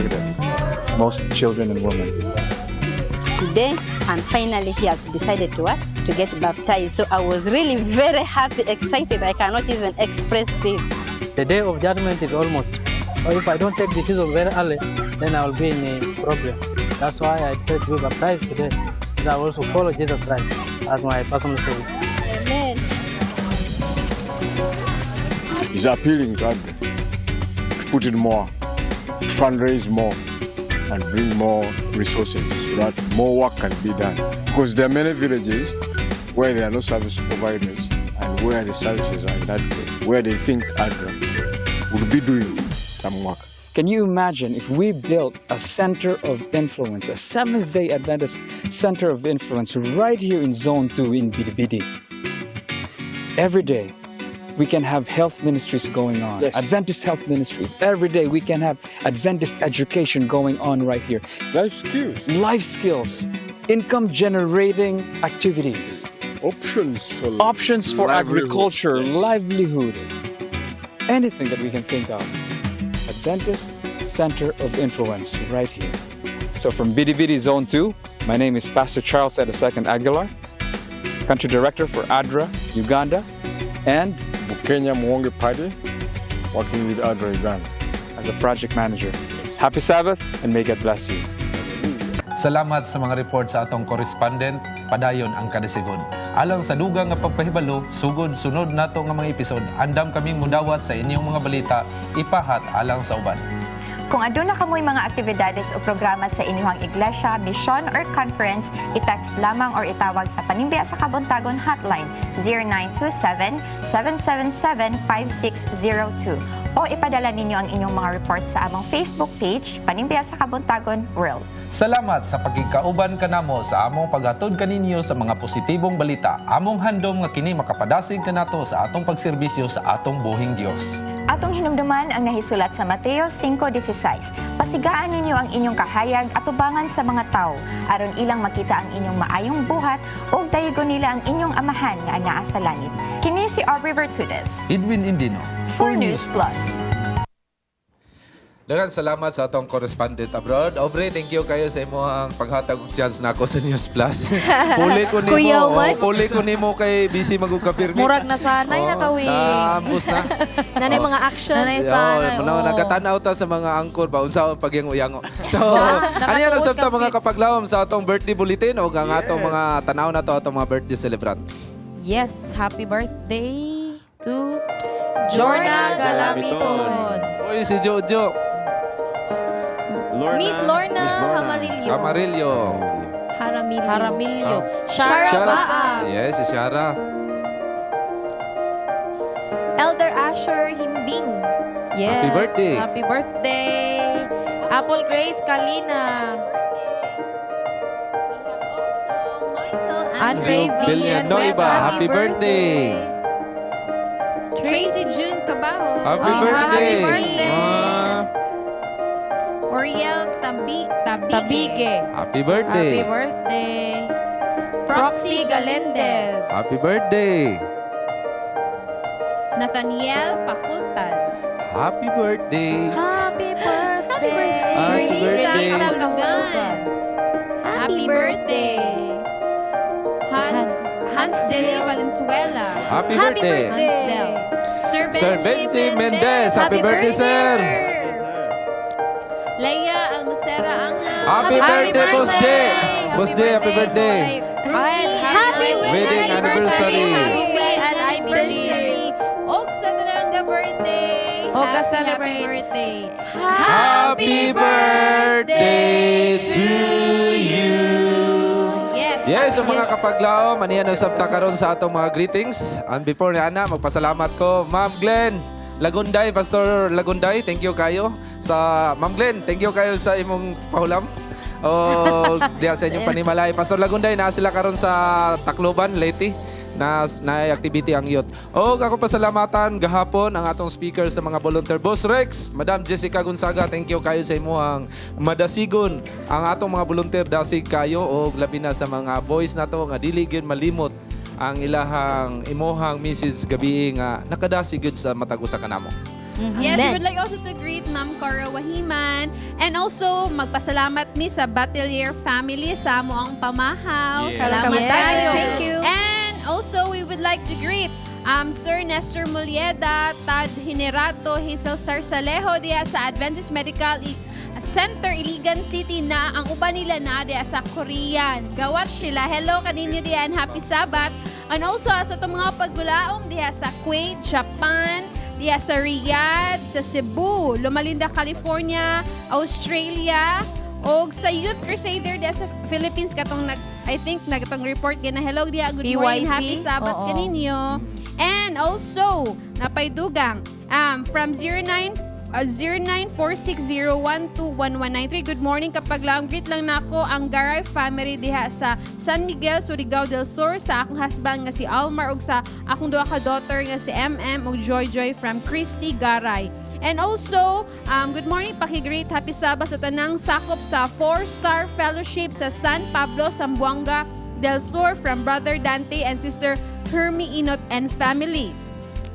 Look at this. It's most children and women. Today, and finally he has decided to what? To get baptized. So I was really very happy, excited. I cannot even express this. The day of judgment is almost. So if I don't take decision very early, then I will be in a problem. That's why I decided to be baptized today. And I will also follow Jesus Christ as my personal savior. Amen. Is appealing to ADRA to put in more, to fundraise more, and bring more resources so that more work can be done. Because there are many villages where there are no service providers and where the services are inadequate, where they think ADRA would be doing some work. Can you imagine if we built a center of influence, a Seventh day Adventist center of influence right here in Zone 2 in Bidibidi? Every day, we can have health ministries going on, Adventist health ministries. Every day, we can have Adventist education going on right here. Life skills. Life skills, income generating activities. Options for Options for livelihood. Agriculture, livelihood, anything that we can think of. Adventist Center of Influence right here. So from Bidibidi Zone 2, my name is Pastor Charles II Aguilar, Country Director for ADRA, Uganda, and Kenya Muwonge Party, working with ADRA Uganda as a project manager. Happy Sabbath and may God bless you. Salamat sa mga report sa atong correspondent, padayon ang kadisigon. Alang sa dugang nga pagpahibalo, sugod sunod nato nga mga episode, andam kaming mudawat sa inyong mga balita, ipahat alang sa uban. Kung aduna kamoy mga aktibidades o programa sa inyong iglesia, misyon or conference, i-text lamang or itawag sa Panimbiya sa Kabuntagon Hotline 0927-777-5602 o ipadala ninyo ang inyong mga report sa among Facebook page, Panimbiya sa Kabuntagon World. Salamat sa pagkikauban kanamo sa among paghatod kaninyo sa mga positibong balita. Among handom nga kini makapadasig kanato sa atong pagserbisyo sa atong buhing Dios. Atong hinumduman ang nahisulat sa Mateo 5:16. Pasigaan ninyo ang inyong kahayag atubangan sa mga tao aron ilang makita ang inyong maayong buhat ug dayigon nila ang inyong amahan nga anaa sa langit. Kini si Aubrey Vertudes Edwin Indino for News Plus. Daghang salamat sa atong correspondent abroad. Aubrey, thank you kayo sa imong paghatag og chance nako sa News Plus. Puli ko nimo. Kuya, Oh, what? puli ko nimo kay busy magug kapirmi. Murag nasanay na kawi. Naambos na. Nanay mga action. Nanay sanay, Oh, oo. Nagatan-aw ta sa mga angkor ba unsa ang pagyango-yango. So, ano yan Nakatuod usab ta kang mga Fitz. kapaglawom sa atong birthday bulletin o ang atong mga tanaw na to atong mga birthday celebrant. Yes, happy birthday to Jorna Galamiton. Uy, si Jojo. Lorna, Miss Lorna, Miss Lorna. Hamarillo. Camarillo. Haramillo. Haramillo. Ah. Shara Baa. Yes, si Shara. Elder Asher Himbing. Yes. Happy birthday. Happy birthday. Apple Grace Kalina. Andre Villanueva. Happy birthday. Tracy June Cabajo. Happy birthday. Happy birthday. Ah, Oriel Tabi Tabige. Tabige. Happy birthday. Happy birthday. Proxy Galendez. Happy birthday. Nathaniel Facultad. Happy birthday. Happy birthday. Happy Lisa birthday. Salugan. Happy birthday. Hans Deli Valenzuela. Happy birthday. Hansdel. Sir Benji, Sir Benji Mendez. Happy birthday, sir. Leia Almacera Angla. Happy birthday, Boss J. Boss J, happy birthday. Happy Wedding anniversary. Happy anniversary. Og sa tanang birthday. Og Happy, celebrate. happy birthday. Happy birthday to you. Yes. Yes, so mga kapaglaom, aniya na usab ta karon sa atong mga greetings. And before ni ana, magpasalamat ko, Ma'am Glenn Lagunday, Pastor Lagunday, thank you kayo sa Ma'am Glenn, thank you kayo sa imong pahulam. O diha sa inyong panimalay. Pastor Lagunday, naa sila karon sa Tacloban, Leyte, na activity ang youth. O ako pasalamatan gahapon ang atong speaker sa mga volunteer, Boss Rex, Madam Jessica Gonzaga, thank you kayo sa imuhang madasigon ang atong mga volunteer, dasig kayo, og labi na sa mga boys nato nga dili gyud malimot ang ilahang imuhang message gabi nga nakadasig gyud sa matag usa kanamo. Yes, we would like also to greet Ma'am Cora Wahiman and also magpasalamat mi sa Batelier family sa amo ang pamahaw. Salamat tayo. Thank you. And also we would like to greet Sir Nestor Mulieda, Tad Hinerato, Hazel Sarsalejo diya sa Adventist Medical Center, Iligan City, na ang uban nila na diya sa Korean. Gawat sila. Hello kaninyo diya and happy Sabbath. And also sa itong mga pagulaom diya sa Kuwait, Japan, diya sa Riyadh, sa Cebu, Loma Linda, California, Australia, og sa Youth Crusader diya sa Philippines katong nag, I think, nagatong report gina, hello diya, good morning, PYC. Happy Sabbath kaninyo. And also napaydugang from 09 0946012193. Good morning, kapaglaom. Greet lang nako ang Garay family diha sa San Miguel, Surigao del Sur, sa akong husband nga si Almar ug sa akong duha ka daughter nga si MM ug Joy Joy, from Christy Garay. And also, good morning, paki-greet, happy Sabbath sa tanang sakop sa Four Star Fellowship sa San Pablo, Zamboanga del Sur, from Brother Dante and Sister Hermie Inot and family.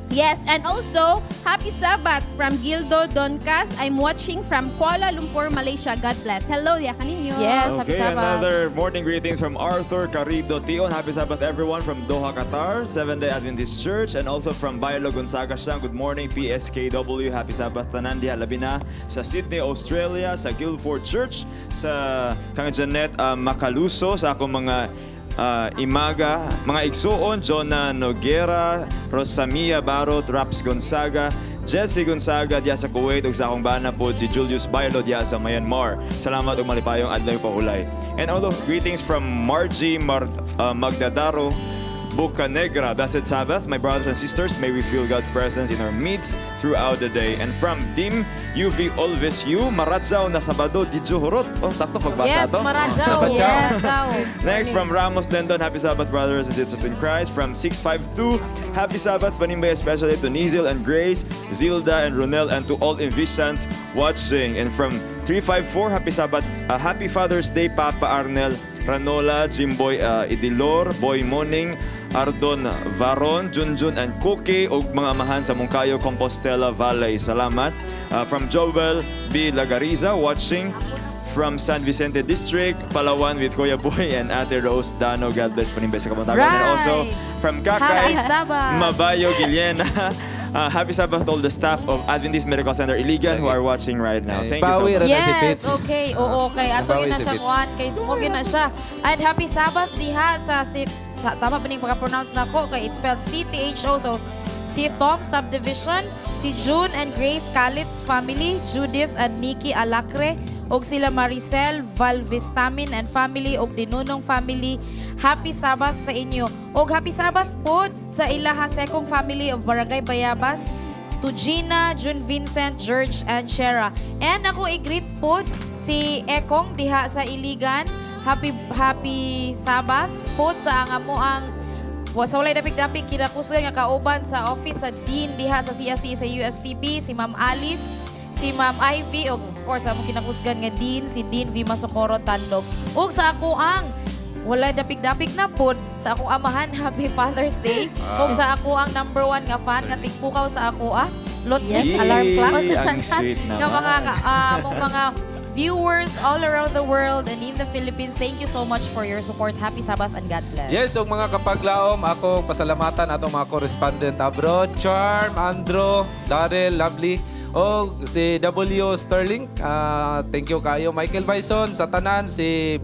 Yes, and also, happy Sabbath from Gildo Doncas. I'm watching from Kuala Lumpur, Malaysia. God bless. Hello, diya kaninyo. Yes, happy Okay, Sabbath. Another morning greetings from Arthur Carrido Tion. Happy Sabbath, everyone, from Doha, Qatar, Seventh-day Adventist Church, and also from Bailo Gonzaga Siang. Good morning, PSKW. Happy Sabbath, tanan diha, labi na sa Sydney, Australia, sa Guildford Church, sa kang Janet Macaluso, sa akong mga Imaga, mga igsuon, Jonah Noguera, Rosamia Barot, Raps Gonzaga, Jesse Gonzaga diya sa Kuwait ug sa akong bana pod si Julius Bailo diya sa Myanmar. Salamat ug malipayong adlaw pahulay. And all of greetings from Margie Magdadaro Bucanegra. Blessed Sabbath, my brothers and sisters. May we feel God's presence in our midst throughout the day. And from Dim UV Olves U, Maradjaw na Sabado, Didyo Hurot. Oh, sakto pagbasa Yes, to. Maradjaw. Maradjaw. Yes. Next, from Ramos Lendon, Happy Sabbath, brothers and sisters in Christ. From 652, Happy Sabbath, Panimbay, especially to Nizil and Grace, Zilda and Ronel, and to all Invisians watching. And from 354, Happy Sabbath, Happy Father's Day, Papa Arnel Ranola, Jimboy Idilor, Boy Moning, Ardon Varon, Junjun and Cookie, ug mga amahan sa Moncayo, Compostela Valley. Salamat. From Joel B. Lagariza, watching from San Vicente District, Palawan, with Kuya Boy and Ate Rose Dano. God bless, Panimbay sa kabuntagon. And also from Kakay, Happy Sabbath. Mabayo Guillena. Happy Sabbath to all the staff of Adventist Medical Center Iligan who are watching right now. Thank you so Bawi much. ra na si Yes, Pitts. okay. Oo, okay. Ato Nabawi yun na si siya Pitts. kuan kay mo na siya. And happy Sabbath diha sa si sa, tama ba ning pagka-pronounce nako, kay it's spelled CTHO, so si Tom Subdivision, si June and Grace Kalitz family, Judith and Nikki Alacre, ug sila Maricel Valvistamin and family ug Dinunong family. Happy Sabbath sa inyo. Ug happy Sabbath pod sa ilaha Sekong family of Barangay Bayabas, to Gina, June Vincent, George, and Shera. And ako i-greet pod si Ekong diha sa Iligan. Happy happy Sabbath pod sa ang amo ang wa sa walay dapik-dapik kinakusgan nga kauban sa office sa Dean diha sa CST sa USTP, si Ma'am Alice, si Ma'am Ivy, ug of course among kinakusgan nga Dean, si Dean Vima Socorro Tandog. Ug sa ako ang wala dapik-dapik na pod sa akong amahan, happy Father's Day. Ug sa ako ang number one nga fan nga tigpukaw sa ako ah. Lot Yes, alarm clock. Ang sweet nga naman. mga mong mga viewers all around the world and in the Philippines, thank you so much for your support. Happy Sabbath and God bless. Yes, ug mga kapaglaom, ako pasalamatan atong mga correspondent abroad, Charm, Andro, Darrell, Lovely, o si W. Sterling. Ah, thank you kayo. Michael Bison, sa tanan, si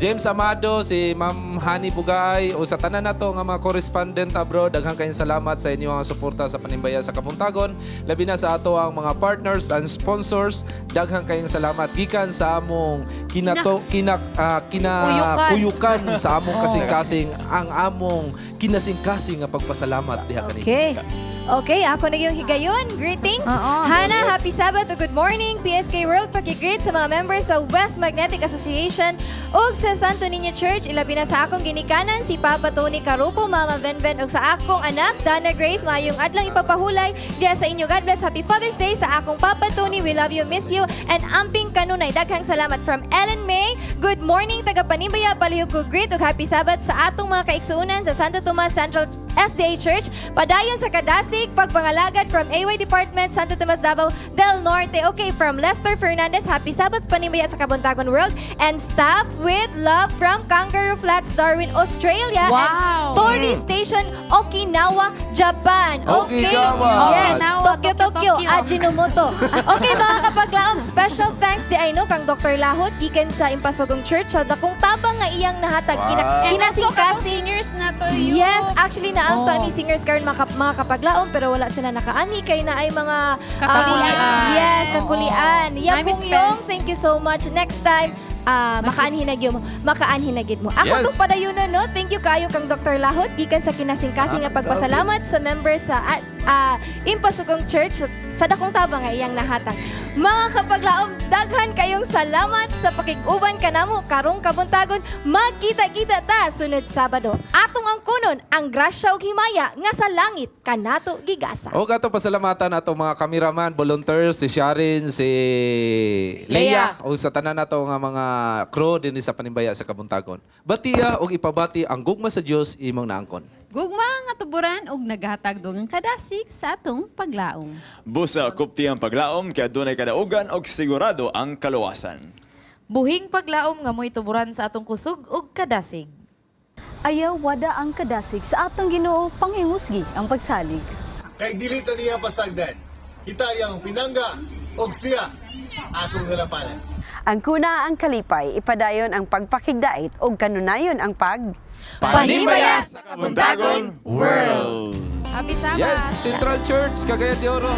James Amado, si Ma'am Hani Bugay, o sa tanan nato nga mga correspondent abroad, daghang kayong salamat sa inyong suporta sa Panimbaya sa Kabuntagon. Labi na sa ato ang mga partners and sponsors, daghang kayong salamat gikan sa among kinato kina kinakuyukan sa among kasing-kasing ang among kinasing-kasing nga pagpasalamat diha kaninyo. Okay. Okay, ako na yung higayon. Greetings. Hana, happy Sabbath o good morning. PSK World, paki-greet sa mga members sa West Magnetic Association ug sa Santo Niño Church. Ilabi na sa akong ginikanan, si Papa Tony Carupo, Mama Venven, ug sa akong anak, Dana Grace. Maayong adlang ipapahulay diya sa inyo. God bless. Happy Father's Day sa akong Papa Tony. We love you, miss you, and amping kanunay. Daghang salamat from Ellen May. Good morning, taga Panimbaya. Palihog ko greet ug happy Sabbath sa atong mga kaigsuonan sa Santo Tomas Central SDA Church. Padayon sa kadasig, pagpangalagad from AY Department, Santo Tomas Davao del Norte. Okay, from Lester Fernandez, happy Sabbath, Panimbaya sa Kabuntagon World. And staff with love from Kangaroo Flats, Darwin, Australia. Wow! And Tori Station, Okinawa, Japan. Okay. Okinawa. Yes, Okinawa, Tokyo, Tokyo, Tokyo, Tokyo. Ajinomoto. Okay, mga kapaglaom, special thanks di ay no kang Dr. Lahot gikan sa Impasugong Church sa dakong tabang nga iyang nahatag. And also, katong Kinasingkasing. singers na to yun. Yes, actually na ang Oh. ni singers karon mga kapaglaom pero wala sila nakaani kay na ay mga Kakulian. Yes, Oo. kakulian. I'm Yapong Yong, thank you so much. Next time, makaanhin na gyud mo. Makaanhin na gyud mo. Ako tong padayunon no. Thank you kayo kang Dr. Lahot gikan sa kinasingkasing nga pagpasalamat sa members sa Impasugong Church sa dakong tabang nga iyang nahatag. Mga kapaglaom, daghan kayong salamat sa pakig-uban kanamo karong kabuntagon. Magkita-kita ta sunod Sabado. Atong angkonon ang grasya ug himaya nga sa langit kanato gigasa. O ato pasalamatan ato mga cameraman, volunteers, si Sharon, si Leia, o sa tanan nato nga mga crew dinhi sa Panimbaya sa Kabuntagon. Batiya og ipabati ang gugma sa Dios imong naangkon. Gugma nga tuburan ug naghatag dugang kadasig sa atong paglaom. Busa kupti ang paglaom kaya dunay kadaugan og sigurado ang kaluwasan. Buhing paglaom nga mo'y tuburan sa atong kusog ug kadasig. Ayaw wada ang kadasig sa atong Ginoo, panghingusgi ang pagsalig. Kay dili ta niya pasagdan. Kita iyang pinangga og siya atong nalapanan. Ang kuna ang kalipay, ipadayon ang pagpakigdait ug kanunayon ang pag Panimbaya sa Kabuntagon World. Happy Sabbath! Yes, Central Church, Cagayan de Oro.